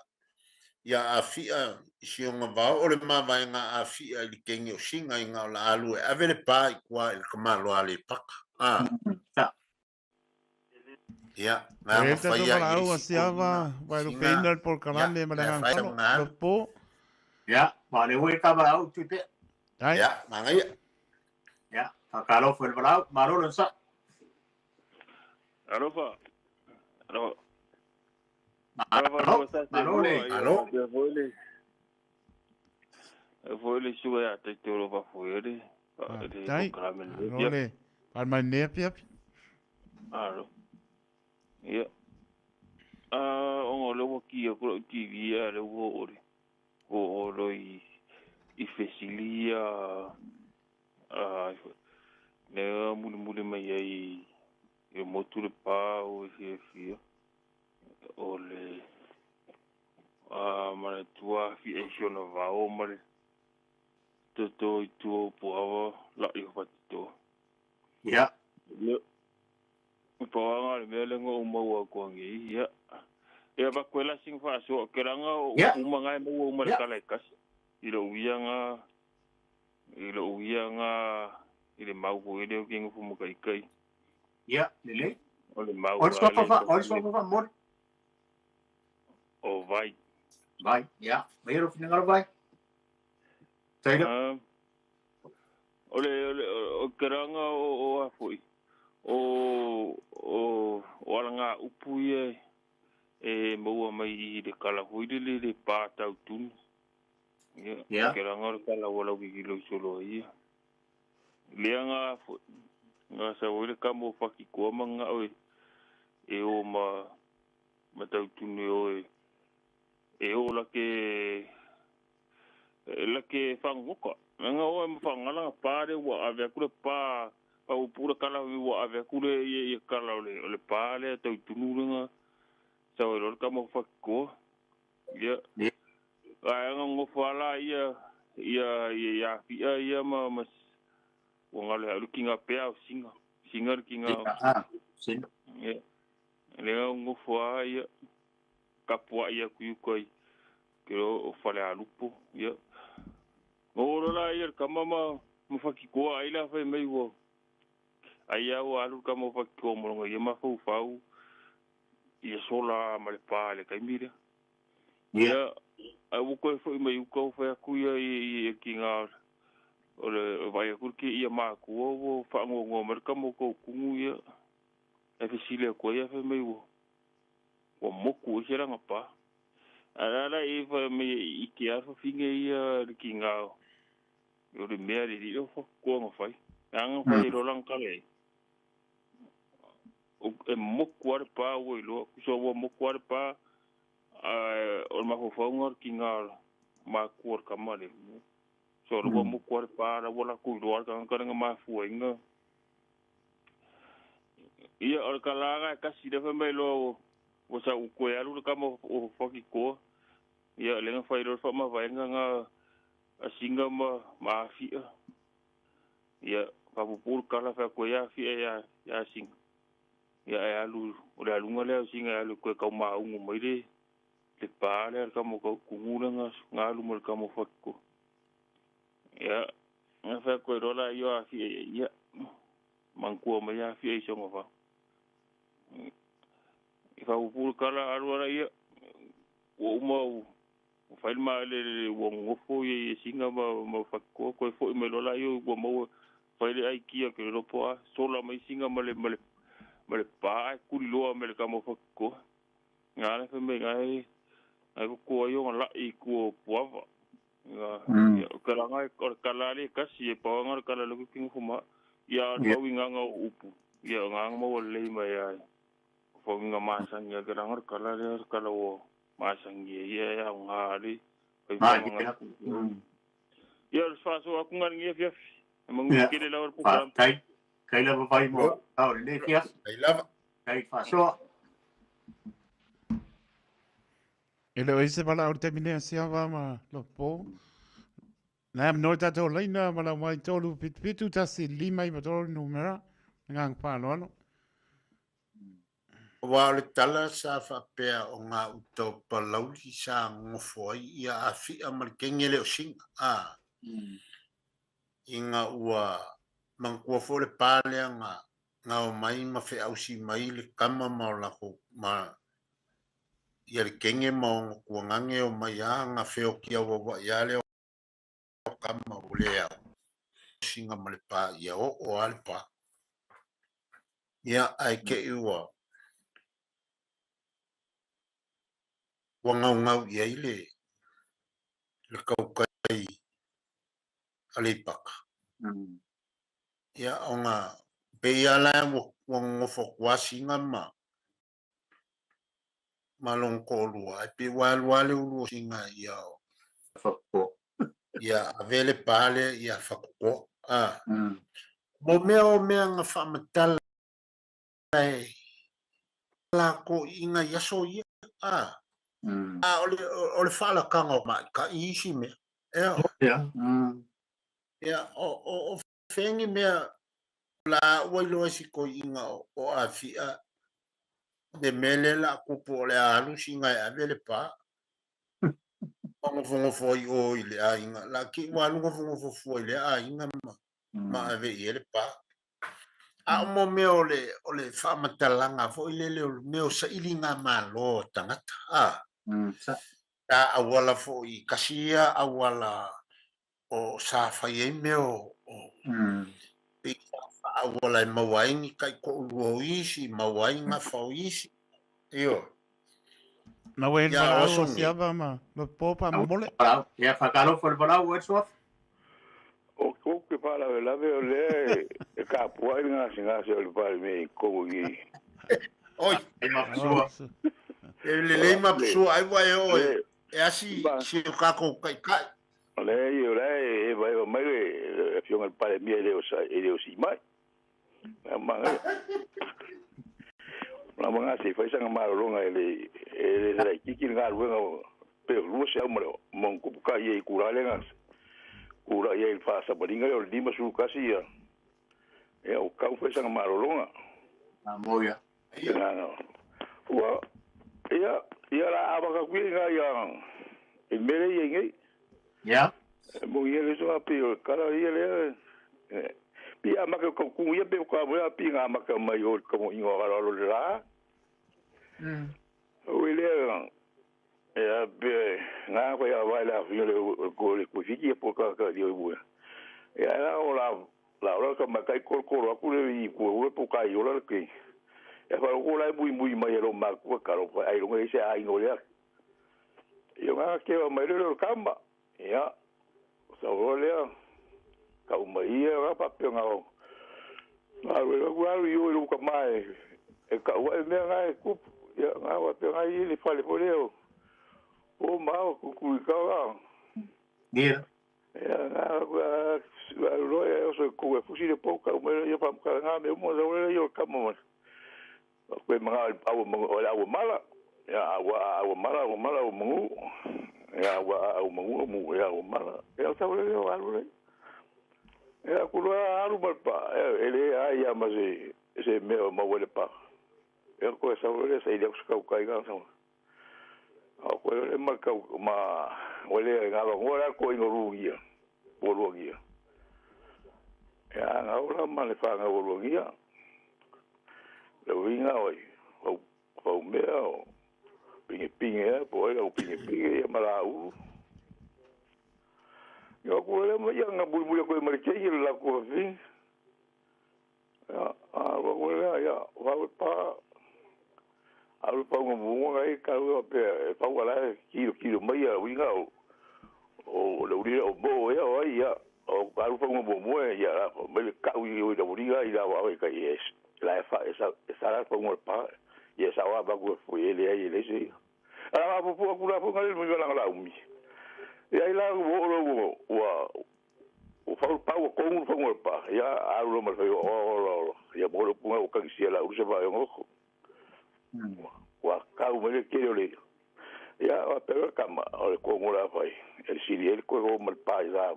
ia afia si o vao o le mavae nga afia i kengi o singa i nga la alu e avele pa i kua i kamalo ale paka. Ah. Ia nga ma faia i siava vai lo peinal por kalame ma nga lo po. Ia ma le we ka ba au tipe. Ia ma ngai. Ia ka kalo fo le ma lo sa. Alofa. Alo. Alo. Foi le sua te toro pa foi le. Dai. Alo. Par mai ne pia. Alo. Ia. Ah, o le wo ki ko TV a le wo ore. O lo i fesilia a ne mulu mulu mai ai e motu le pa o e fia. O le a mare tua fi e shona vao mare toto i tua po awa la i fatito. Ia. Le pa nga le mele ngo uma ko ngi ia. Ia ba kwela sing fa so keranga uma ngai mo uma kala kas. I lo uianga i le mau ko ile ki ngo fu kai kai. Ia, lele. O le mau. O so fa mo. O vai. Vai, ia. Mai ro finangalo vai. Taira. O le o keranga o afoi. O o alanga upu ia e maua mai i le kala hui le le pa tau tunu. Ia. Keranga o kala wala ki lo solo ia. Leanga nga sa wele ka mo faki ko manga o e o ma tau tunu o e o la ke whangoka. Nga o e whangala pare wa ave kule pa au pura kala wa ave kule i kala o le pare tau tunu nga sa o ka mo faki ko. Ia. Ai nga ngofala ia ia ia ia ia ma o ngale alu kinga pea o singa singa kinga ah singa ia le ngofoa ia kapua ia kuikoi ke o fale alupo ia o la ia kama ma faki ko ai la fai mai wo ai au alu kama faki ko mo ia ma fau fau ia sola ma le pa le kai mira ia au ko foi mai ko foi ku ia ia kinga o le vai ku ki ia ma ku o fa ngo ngo mer ka mo ko ku ia e fisile ko ia fe mai wo o moku o sera ngapa ara e fa me i ki a fa finge ia ki nga o le mea le ro fa ko ngo fai anga fai ro lang kale o e moku ar pa o lo ku so o moku ar pa o ma fo fa ngo ki nga ma ku or kamale so ro mo ku pa ra wala ku ro ka ka nga ma fu inga ia o kala nga ka si de fa mai lo o sa u ko alu ka mo o fa ki ko ia le nga fai ro fa ma vai nga nga singa ma ma fi ia fa pu kala fa ko ia fi ia ia singa ia e alu o le alu le singa alu ko ka ma ungu mai le le pa le ka mo ko ku nga nga alu mo ka mo fa ko ia nga fa ko rola io a fi ia mangkua mai a fi so ngo fa i fa u kala alu ara ia o uma o fa ma le o ngofo ia singa ma fa ko ko fo me rola io o mo fa le ai kia ke ro po a sola mai singa ma le ma le ma le pa ku lo me le ka mo fa ko nga le fa me ngai ai ko io la i ku puava ia kala ngai kala le kasi e pa nga kala le ku ma ia no winga nga upu ia nga mo le mai ai Fauga masangi a ke langa kala le kala o masangi ia ia nga le. Ma ia le faso aku ngal ngia fia. Mangu kele la o pa. Kai kai lava vai mo. Au le fia. Kai lava. Kai faso. Ele o ese pala o te mine sia va ma lo po. Nā no tātou leina ma la mai tolu pitu tasi lima i matolu numera ngang pāloalo. Wa o le tala sa whapea o ngā uta o palauli sa ngofo ai ia a whia ma le kengele o singa. A. Inga ua mangkua fo le pālea ngā ngā o mai ma wheausi mai le kama ma o lako ma ia le kenge ma o ngokua ngange o mai a ngā wheo kia wawa ia le o kama o le au. Singa ma le pā ia o o a le pā. Ia ai ke i ua ua ngau ngau ia i le kaukai a le ipaka. Ia o ngā pe ia lai ua ngofo kuasinga ma ma long kōlua. Ai pe ua alua le ulu o singa ia o. Whakoko. Ia a vele pāle ia whakoko. A. Mo mea o mea ngā whaamatala e la ko inga ia so ia. A. A o le whaalakanga o mai ka isi mea. Ea. Ia. Ia o whengi mea la ua iloa si ko inga o a fia de mele la kupu o le alu singa e ave le pā. Ngofongofo i o i le a inga. La ki ua alu ngofongofo fua i le a inga ma ave i ele pā. A o mo mea o le whaamatalanga fo i lele o le mea o sa ili ngā mālo tangata. A. Ta awala fo i kasia awala o sa whai e mea o pe awala e mawaingi kai ko ulu o isi, mawainga whao isi. Iyo. Na wen palau o siava ma lo popa mole. Ia whakalo for palau o etsoaf. O ke pala lave o le e ka pua i ngā singa se o le pale me i kongo i. Oi. E mapsua. E le lei mapsua ai wai o e asi si o kako kai kai. Le i o le e vai o mai le fionga le pale mea e le o si mai. La manga. La manga se fai sanga maroronga e le le kiki ngā ruenga pe rua se au mare monkupu ka i e kurale ngā. Kura ia i whaasa maringa o lima suru kasi ia. Ia o kau whaisanga maroronga. A moia. Ia. Ua, ia, ia la awaka kui ngā ia e mere ia ngei. Ia. Mo ia le soa pi o kara ia le. Pi a maka kau kungu ia pe o ka moea pi ngā maka mai o kamo ingoa karo alo le la. O i lea. Ia pe ngā koe a vai la whio le ko le kuwhiki e po ka ka dio i mua. Ia la o la la ora ka makai korokoro aku le i kua ura po kai ora le kei. Ia wharo ko lai mui mui mai e ro makua karo ai runga i se a ingo lea. Ia ngā kewa mai le ro kama. Ia sa ora lea ka umai ia ngā papeo ngā o. Ngā rue ngā rue i o i ruka mai e ka ua e mea ngā e kupu. Ia ngā wapeo ngā i le whale po leo. O mau kuku i kau rā. Ia. Ia, ngā roe e oso ku e fusi le pau kau mai ia whamkara ngā me umo sa ore ia o kama mai. Koe mga awa mala. Ia, awa mala, awa mala, awa mangu. Ia, awa mangu, mu, ia, awa mala. Ia, sa ore ia o alu rei. Ia, kuroa alu malpa. Ia, ele a ia ma se mea mawele pa. Ia, koe sa ore sa ili aku kau kai ngā sa. A koe le ma kau ma wale ngā ngora ko ingo rugia. O rugia. Ia ngā ora ma le whanga o rugia. Le winga oi o mea o pinge pinge e po e o pinge pinge ia mara u. Ia ko le ma ia ngā bui bui ko ma le kei la ko fi. Ia a wa le ia wa pa alu pa ngo bunga ngai ka ua pe pa wala kilo kilo mai ia winga o le uri o bo ia o ia o alu pa ngo bo ia mai ka ui o le uri i la wa ka yes la fa esa esa pa ngo pa Ia sa wa ba ku fu ele ai le se. Ala ma pu ku la fu ngale mo la la umi. Ia ila wo ro wo wa o fa pa o kongu fa ngo pa. Ia alu lo ma fa o o o. Ia mo lo pu o ka si la u se va yo ngo. Wa ka u me ke le. Ia wa pe ka ma o le kongu la fa. El sili el ko o mal pa ia.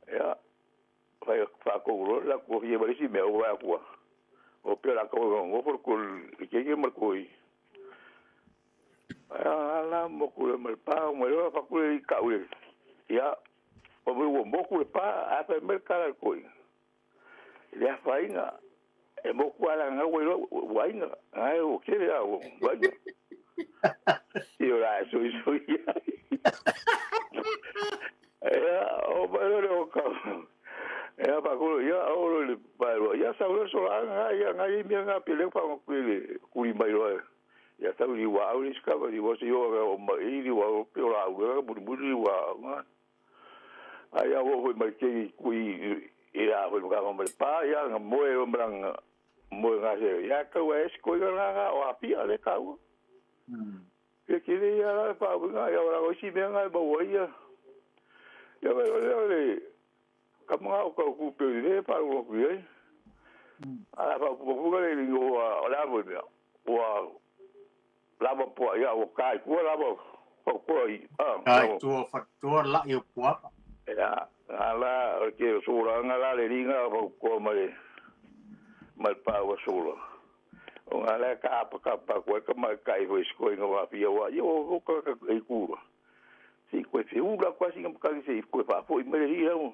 Ia fa fa ko ro la ko ye ba si me o wa ku. O pe la ko ngo por ko ke ke mal ko i. Ala mo ku le mal pa mo lo fa ku le ka u. Ia o mo mo ku le pa a fa mel kala ko i. Le fa inga e mo ku ala nga wo lo wa inga ai o ke le o wa inga. I ora so so ia. Ia o ba lo o ka. Ia pa ku ia o lo le pa lo ia sa lo so nga ia nga i mi nga pe le pa ku le ku i mai lo. Ia tau i wa au ni ska ba i wo se yo o ma i li wa o pe o la u ga bu bu li wa nga. Ai a wo mai ke ku i i la ho ka ma pa ia nga mo e o mrang mo nga se ia ka wa es ko nga nga o a pi ale ka u. Ke ke le ia la pa nga ia ora o si me nga ba wo ia. Ia ba le le ka mga o ka ku pe le pa o ku ia. Ala pa ku ku le ni o o la mo me. O la mo po ia o kai ku la mo ko ko i. Kai tua fatua la i o puapa. Ia ala o ke sura nga la le ringa o ko mai mai pa o sura. O nga le ka pa ka pa ko ka mai kai ho isko nga wa pia wa yo o ka ka i ku. Si ko fi u la quasi nga ka se ko fa fo i me ri o.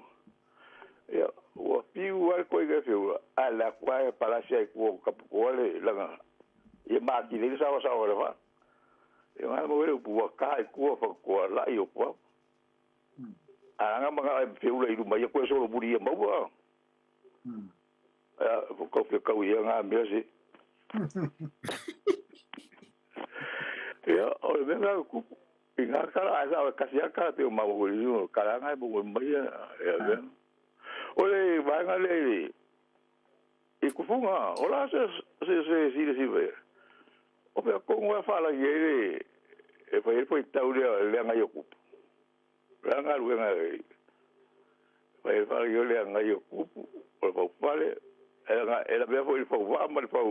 Ia o pi u al ko i fi u ala kwa para se ko ka ko le la nga. Ia ma ki le sa sa o le fa. Ia nga mo le pu wa kai ku fa ko la i o po. Anga mga fi u le ilu mai ko so lo buri ia mau. Ia ko fi ka u ia nga me se. Ia o le nga ku i nga kala asa o kasi aka te o mau ko i o kala nga mo mai ia ia. O le vai nga le i ku funga o la se se se si le si ve. O pe ko ngwa fala ye le e fa e foi tau le le nga yo ku. Le nga lu nga fa e fala yo le nga yo ku o pa fale e nga e la be foi fa wa ma fa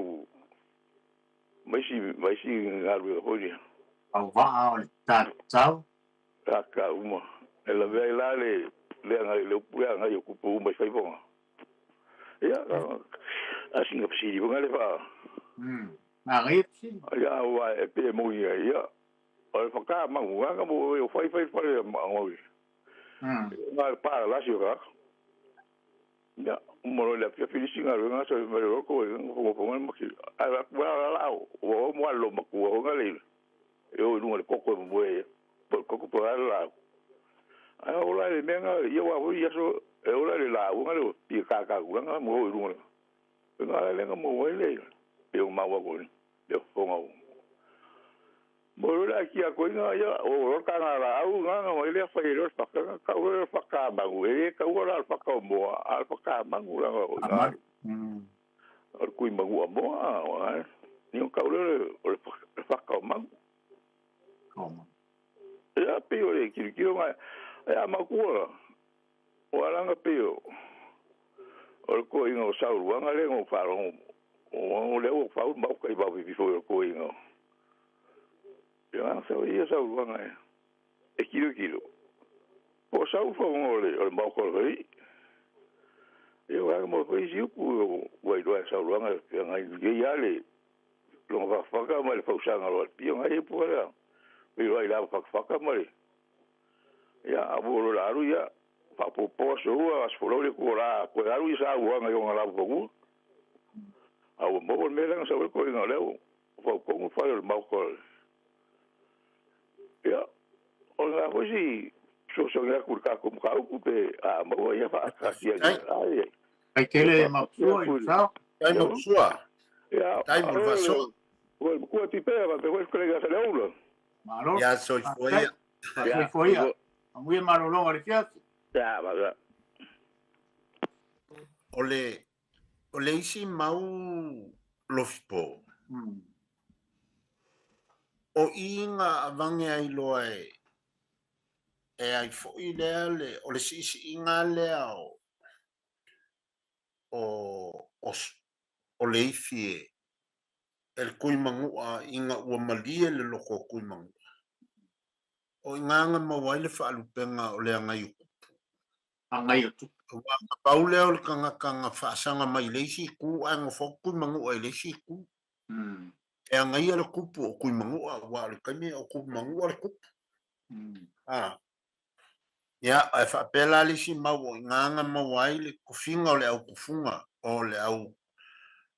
mai si mai si nga lu ho ni. Au va o le tatau. Ka ka uma. E la ve la le le nga le pu nga yo ku pu mai fai bonga. Ia asi nga psi bonga le fa. Ma ripsi. Ia wa e pe mo ia ia. O fa ka ma nga mo o fai fai fai ma ngo. Nga pa la si ra. Ia mo le pia filisi nga nga so me ro ko ngo ko ma ki. A wa la o mo lo ma ku o nga le. E o lunga le koko mo e. Koko po la. A o la le me nga ia wa ia so e o la le la nga le pi ka ka nga mo o lunga. Nga le nga mo le. E o ma wa ko ni. E o nga. Mo la ki a ko nga ia o ro ka nga la au nga nga mo le fa le fa ka ka o fa ka ma u e ka o la fa ka mo a fa ka ma u la nga. O ku ma u mo a o ni o ka o le o fa ka ma. Como. Ia pio le ki ki nga ia ma ku o ala nga pio. O ko inga o sa u nga le ngo fa ro o le o fa ma ka i ba vi fo ko inga. Ia sa ia sa u nga e kilo kilo. O sa u fa ngo le o ma ko le. E o ga mo ko isi ku wa i sa u nga nga i ia le lo va fa ka ma le fa sa nga lo pio nga e pu la. I wa ila fa fa ka ma le. Ia abu lo la ru ia fa po po so u as fo le ko la ko la ru sa u nga yo nga la ko ku. A o mo me la sa ko nga le o fa ko ngo fa le ma ko. Ia o nga ho si so so nga ku ka ko ka ku pe a mo ia fa ka si ai. Ai ke le ma sua i sa. Ai mo sua. Ia. Ai mo va so. O ku ti pe va pe ko le ga sa le ulo. Malo. Ia so foi. Ia foi. Amui malo lo le fiat. Ia va. O le isi mau lofipo. O iga avange ai loa e ai fo'i lea le o le si'isi'iga lea o o le ifi e le Tuimanu'a ina ua malie le loko o Tuimanu'a. O igaga maua ai le fa'alupega o le agai o tupu. Agai o tupu. Auā na pau lea o le tagata na faasaga mai i le isi itu ae nofo atu Tuimanu'a i le isi itu. E agaia le tupu o Tuimanu'a auā o le taimi o Tuimanu'a le tupu. A. Ia, ae faapea la le isi mau o igaga maua ai le tofiga o le au tufuga o le au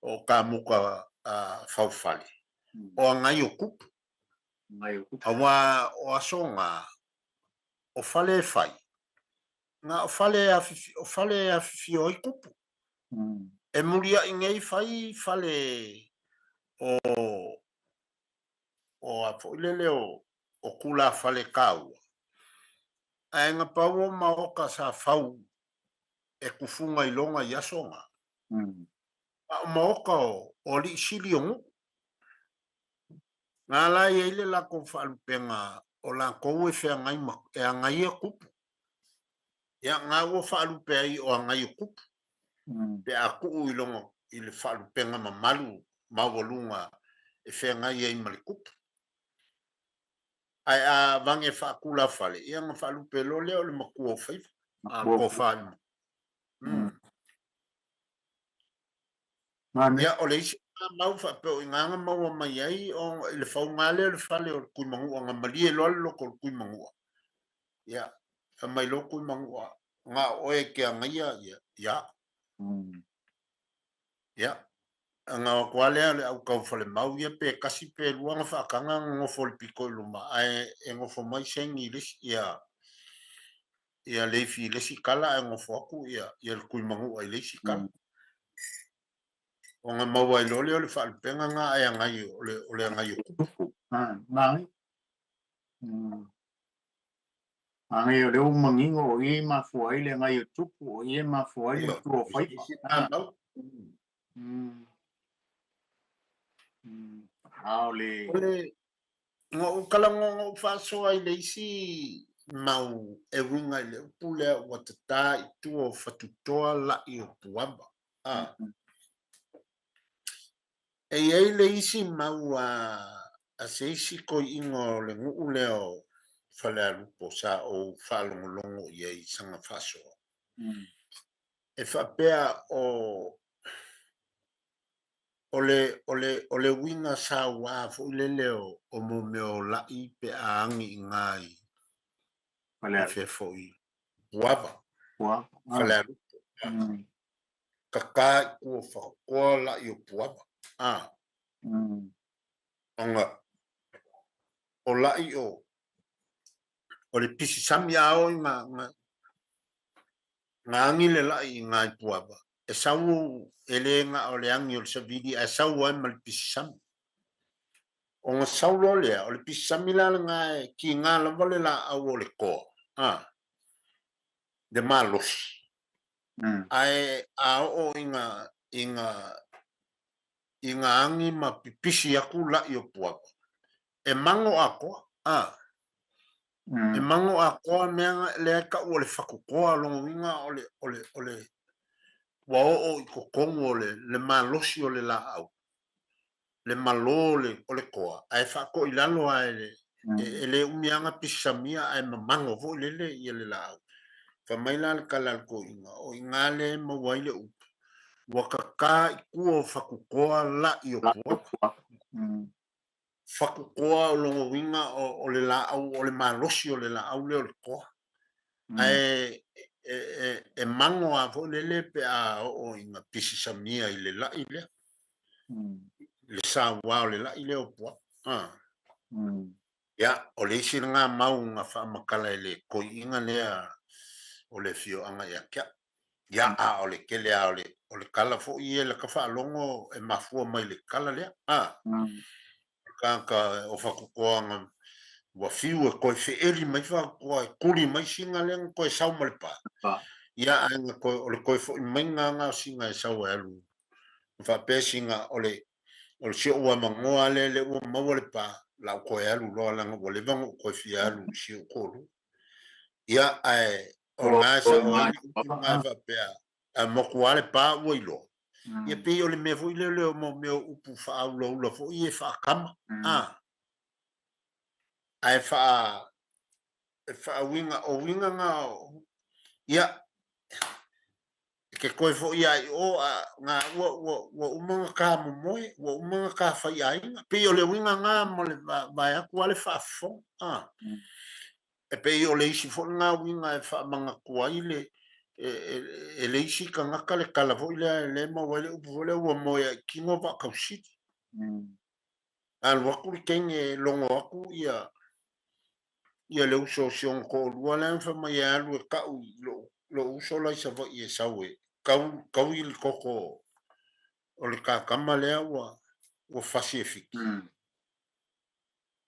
o kamuta faufale o agai o tupu. Auā o aso ga o fale e fai na o fale e o fale e afifio ai tupu. E mulia'i nei fai fale o a fo'i lele o tulafale taua ae na pau o maoka sa fau e tufuga i loga i aso ga a o maoka o ali'i sili o nu'u ga la i ai le latou fa'alupega o latou e feagai ma e agaia tupu. Ia ga ua fa'alupe ai o agai o tupu pe a tu'u i loga i le fa'alupega mamalu maualuga e feagai ai ma le tupu. Ae a vage fa'atulafale ia na fa'alupe loa lea o le matua o faiva a tofa. Ia o le isi mau fa'apea o igaga maua mai ai o i le fauga lea o le fale o le Tuimanu'a na malie loa le loko o le Tuimanu'a. Ia fai mai loa Tuimanu'a na o oe e te agaia ia ia. Ia aga o atu lea le au tau falemau ia pe kasi pe lua na fa'ataga na nofo le pito i luma ae e nofo mai segi i le isi ia ia leifi i le isi kala ae nofo atu ia ia le Tuimanu'a i le isi kala. Ona maua ai loa lea o le fa'alupega ga ae agai o le agai o tupu. Mai. Agai o le ua manino o ia i mafua ai le agai o tupu o ia e mafua ai le matua o faiva. Mau. A o le O le go'u kalagogo'u fa'asoa i le isi mau e uiga i le upu lea ua tatā i tua o fatutoa la'i o puava a. E iai le isi mau a se isi koi'iga o le nu'u lea o Falealupo sa ou fa'alogologo i ai saga fa'asoa. E fa'apea o le uiga sauā fo'i lele o mo mea o la'i pe a agi igā i Falealupo. Fea fo'i Puava. Puava. Falealupo. Kakā i tua fa'akoa la'i o Puava a. Ona o la'i o le pisisami a o i ga agi le la'i i gā i Puava e sau e lē ga'a o le agi o le savili ae sau ai ma le pisisami. Ona sau loa lea o le pisisami la lagā e kigā lava le la'au o le koa a le malosi. Ae a oo i ga agi ma pipisi aku la'i o Puava e mago atoa a. E mago atoa mea lea e ka'u o le fatutoa logoina o le ua oo i totonu o le malosi o le la'au le malō o le koa ae fa'ato'i lalo a e lē umi aga pisisamia ae mamago fo'i lele ia le la'au. Fa mai la le kala a le toeaina o igā lea e maua ai le upu ua kakā i tua o fatutoa la'i o Puava. Fatutoa o logoina o le la'au o le malosi o le la'au lea o le koa. Ae e mago a fo'i lele pe a oo ina pisisamia i le la'i lea le sauā o le la'i lea o Puava a. Ia o le isi lagā mau ga fa'amatala e le koi'iga lea o le fio'aga ia te a'u. Ia a o le tele a o le kala fo'i ia le ka fa'alogo e mafua mai le kala lea a. Tagata o fatutoaga ua fiu e toe fe'eli mai fatutoa e tuli mai siga lea na toe sau ma le pā. Ia ae na toe o le toe fo'i maiga aga o siga e sau e alu fa'apea siga o le sio'u amagoa lea le ua maua le pā. lau koe alu loa langa ua leva ona ou toe fia alu i si ou toalua. Ia, ae o lena e sao ai le upu lena e faapea, a motu lava le pa ua iloa. Ia pei o le mea foi lea o mea o upu faaulaula foi e faakama. A, ae faa, e faauiga, o uiga na, ia, ke toe foi a i o, a, ngā ua, ua, ua uma na tā momoe, ua uma na tā whaiāinga. Pei o le uiga ngā ma le vae atu a le faafofoga. A. E pei o le isi foi ngā uiga e faamanatu ai le, e le isi tagata le tala foi lea e le maua ai le upu foi lea ua moe ai tino vaatausili. Alu atu le teine e logo atu ia ia le uso o si ona toalua lea na fai mai e alu e tau i lou uso la i Savaii e sau e kau, kau i le toto o le kakama lea ua, ua fasi e Fiti.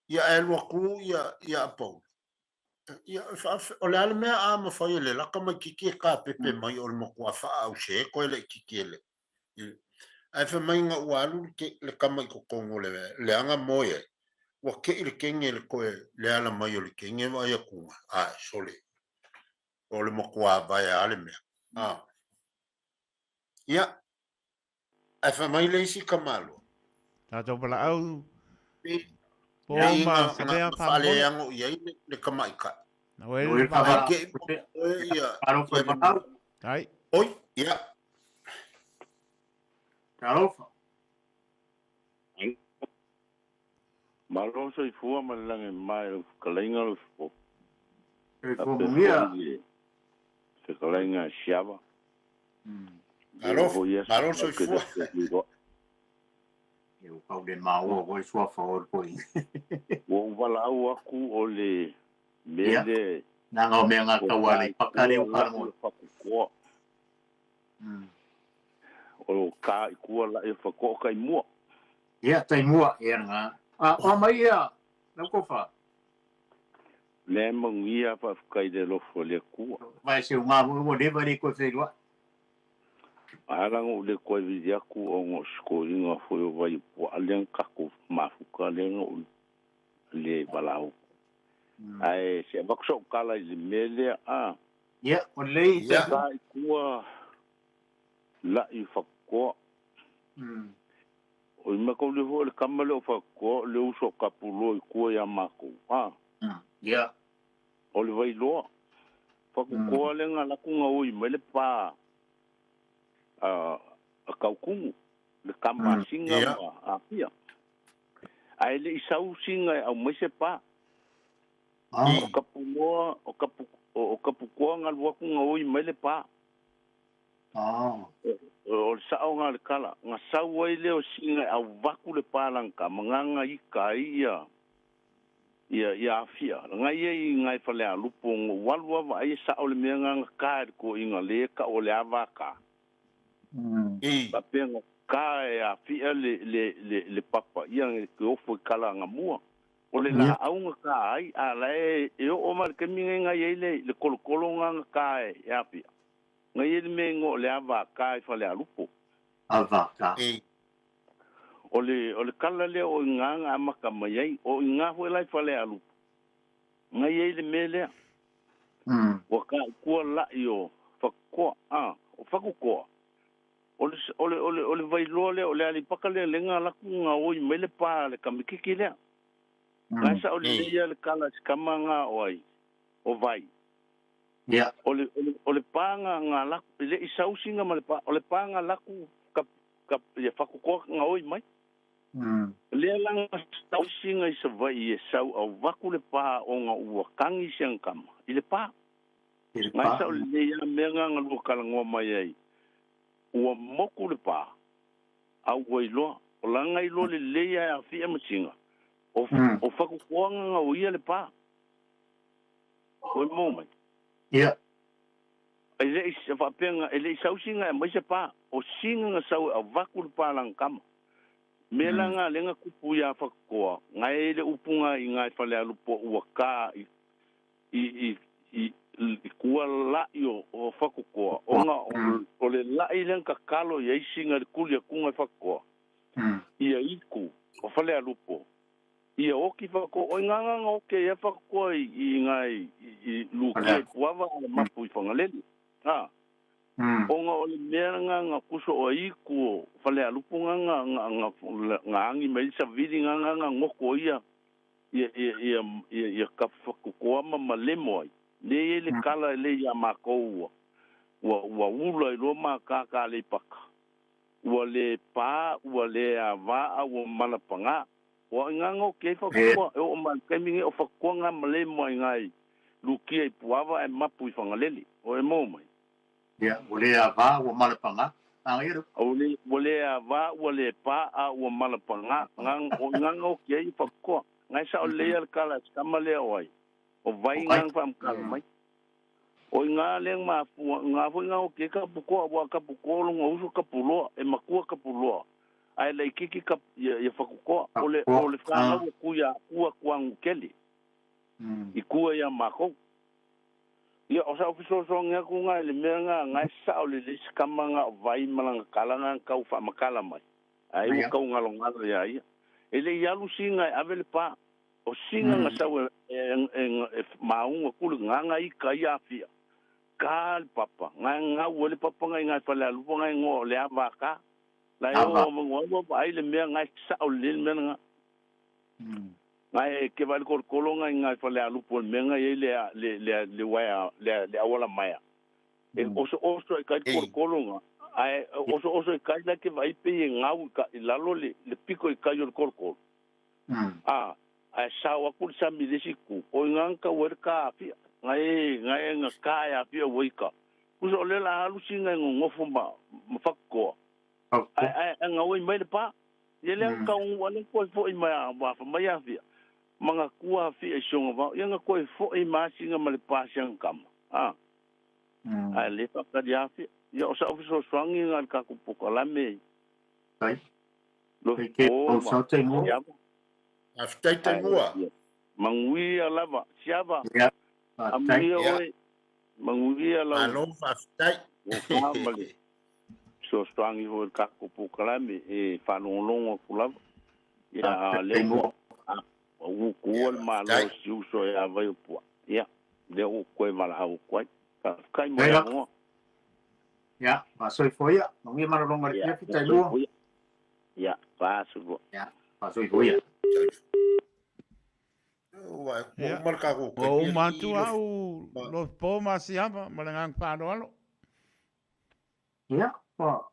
Ia ae alu atu ia, ia Apaula. Ia, o le a le mea a mafai e le laka maititi e kapepe mai o le matua faaause koe le itiiti e le. Ae fai mai ina ua alu le tama i totonu o le leaga moe ai, ua kei le teine le toe le ala mai o le teine vaai atu, ae sole, o le matua vaea lava le mea. A. Ia, ae fai mai le isi tamaloa. Tatou valaau po ma na faaleano i ai le tamaitai. Ae kei ia, Ai. Oi, ia. Talofa. Malo soifua ma le lagi mai o fetalaiga o le fofo. Soifua manuia. Fetalaiga Siava. Alofa, malo soifua. E o kau le maua ko suafa o le poi. Ua ou valaau atu o le mea le Na ngā mea ngā tau ale paka le o kala Fakukoa. O ka i kua la e whakoa kai mua. Ia, tai mua, ia ngā. A, o mai ia, lau kofa. Le manuia whawhikai le lofo le kua. Vai se ngā ua leva le koe whenua. Ala ngo le koe vidi aku o ngo sko inga foi o vai po alen kako mafuka le ngo le balau. Ai se vakso kala i le mele a. Ia, o le Ia. Ka i kua la i whakoa. O i maka le ho le kama le o whakoa le uso kapulo i kua ia mako. A. Ia. O le vailoa. Whakoa le ngā laku ngā oi mai le pā. A kaukungu, le kama singa ma a pia. Ai le isau singa au mai se pā. O kapumoa, o kapukoa ngā luaku ngā oi mai le pā. O le sao ngā le kala. Ngā sau ai le o singa au vaku le pā langka. Manganga i ka ia ia afia. Ngā ia i ngai whale a lupo ngō walu awa ai sao le mea ngā ka e ko inga le ka o le awa ka. Papea ngā ka e a fia le papa ia ke ofo i kala ngā mua. O le la au ngā ka ai, a la e o ma le kemi ngai ngai ei le kolokolo ngā ngā ka e a fia. Ngai e le me ngō le awa ka e whale a lupo. Awa ka. O le kala lea o i ngā ngā maka mai ai, o i ngā hue lai whale a lupo. Ngai ei le me lea. Ua ka kua lai o whakoa, a, o whakukoa. O le vailoa lea, o le alipaka lea, le ngā laku ngā oi mai le pā le kamikiki lea. Ngai sa o le lea le kala si kama ngā o ai, o vai. Ia. O le pā ngā laku, le isausinga ma le pā, o le pā ngā laku ka ia whakukoa ngā oi mai. Lea la ngā sausinga i sa vai e sau au vaku le pā o ngā ua kangi siang kama, i le pā. Ngai sa o le lea mea ngā ngā lua kalangoa mai ai. Ua moku le pā, au ua iloa, o la ngai iloa le leia e a fia matinga, o whakukoanga ngā o ia le pā. O e mō mai. Ia. E le i whapenga, e le i sausinga e mai se pā, o singa ngā sau e au vaku le pā langkama. Me la ngā lenga kupu ia whakukoa, ngai e le upunga i ngai whale alupo ua kā i kua lai o whakukoa. O ngā, o le lai lenga kakalo i aisinga le kuli a kunga i whakukoa. Ia iku, o whale alupo. Ia oki whako, o ngā ngā oke ia whakoa i ngā i lukia i puava a mapu i whangalele. Ha. O ngā o le mea ngā ngā kuso o iku o whale alupu ngā ngā ngā ngā ngā angi mai sa viri ngā ngā ngā ngoko ia ia ia ia ia ia ka whakokoa ma ma lemo ai. Le e le kala e le ia mākou ua ua ua ula i loa ma kākā le paka. Ua le pā, ua le a vaa, ua malapangā. Ua ngā ngō ke whakua, e o mai kaimi nge o whakua ngā male mo ai ngai lukia i puava e mapu i whangalele. O e mō mai. Ia, ua le a vā, ua malapangā. A ngai ru. Ua le a vā, ua le pā, a ua malapangā. Ngā, o ngā ngō ke ai whakua. Ngai sa o lea le kala skama lea o ai. O vai ngā whamkala mai. O i ngā leng mā pua, ngā fo ngā o ke kapu koa, wa kapu koa longa uso kapu loa, e makua kapu loa. Ai lei kiki kap, ia, ia whakukoa, o le, o le whanau o kuia kua kuangu kele. I kua ia mākou. Ia, o sa ofiso so ngea ku ngā le mea ngā ngai sa o le le skama ngā o vai malanga kala ngā kau wha makala mai. Ai ua kau ngalo ngalo ia ia. E le ialu si ngai ave le pā. O singa nga sau e, e, e, e maunga kulu ngā ngā i ka i awhia. Ka le papa. Ngā ngā ua le papa ngai ngai whale alupa ngai ngō le awa ka. Lai o ngō ua pa ai le mea ngai sa o le mea ngā. Ngai e ke wale koro kolo ngai ngai whale alupa le mea ngai e le le le le waia le le awala maia. E oso oso e kai koro kolo ngā. Ai oso oso e kai la ke vai pe e ngau ka i lalo le le piko i kai o le koro kolo. A, ae sao aku le sami le isi ku, o i ngā ka ua ka awhia, ngai e, ngai e ngā ka e awhia ua i ka. Kusa o le la halu si ngai ngongofo ma, ma whakukoa. Ai, ai, ai ngā oi mai le pā. Ia le ka ungu ale koe fo i mai a wafa mai awhia. Ma ngā kua awhia i songa vao. Ia ngā koe fo i māsinga ma le pā sianga kama. A, ai le whakari awhia. Ia o sa ofiso swangi ngā le kakupuka lame. Ai. Lo Kei ke o o ma sa te ngo. siava. A whitai te Ai, mua. ia. Manguia lava, siava. Ia, faafetai. Amuia Ia. oe, manguia lau. Malo faafetai. Ua ka ma le fesoasoani foi i le tatou polokalame e faalogologo atu lava. Ia Faafetai lea mo. ua ua utuua le Malo Faafetai. e si uso e ava i o puaa. Ia, lea ua toe valaau atu ai. Faafetai mo Ia le la. avanoa. Ia, faasoifua ia. Manuia malologa i le Ia, afiafi tailua. faasoifua ia. Ia, faasoifua. Ia, faasoifua ia. Ua Ia. uma le tatou Ua taimi uma atu alii lo au ma lo po ma siama ma le ngang whaaloalo. Ia, ua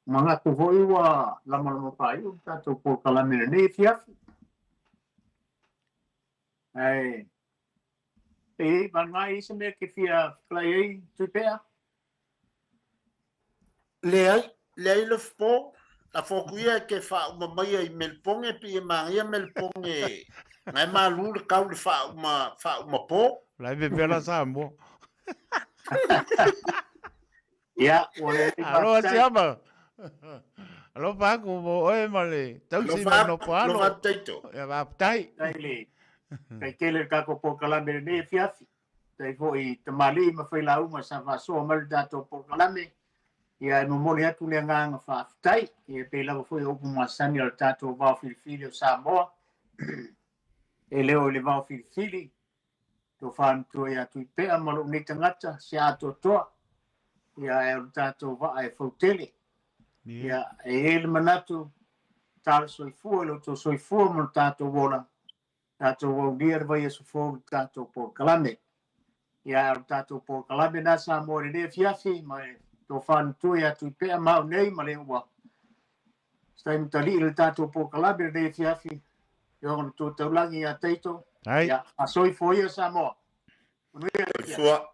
manatu foi ua lamalama faaiu le tatou polokalame lenei afiafi. Ae pe i ai vaega i se mea ke fia fetalai ai Tuipea? Leai, leai le fo, la fo kuia e ke wha uma mai i Melponge, pi e mangia Melponge, ngai malu le kau le wha uma po. Lai pe pela Samoa. Ia, ua le Alo faafetai. siama. Alo paku mo oe ma le tausi ma Alofa, nopo alo. alofa taito. Ia faafetai. Tai le tai tele le tatou polokalame lenei afiafi. Tai foi tamalii ma failauga sa faasoa mai le tatou polokalame. Ia e momoli atu le agaga faafetai. Ia pei lava foi o upu masani o le tatou vao filifili o Samoa. E leo i le vao filifili. Tofa matua ia Tuipea ma lou nei tagata se atoatoa. Ia e o le tatou vaa e fautele. Ia e i ai le manatu tala soifua i lo outou soifua ma lo tatou ola. Tatou aulia le vaiaso fou i le tatou polokalame. Ia o le tatou polokalame na Samoa i lenei afiafi ma le tofa matua ia Tuipea ma au nei ma le ua se taimi talii le tatou polokalame lenei afiafi. Ia ona tua taulagi ia Taito. Ai. Ia, faasoifua ia Samoa. Manuia le afiafi. Soifua.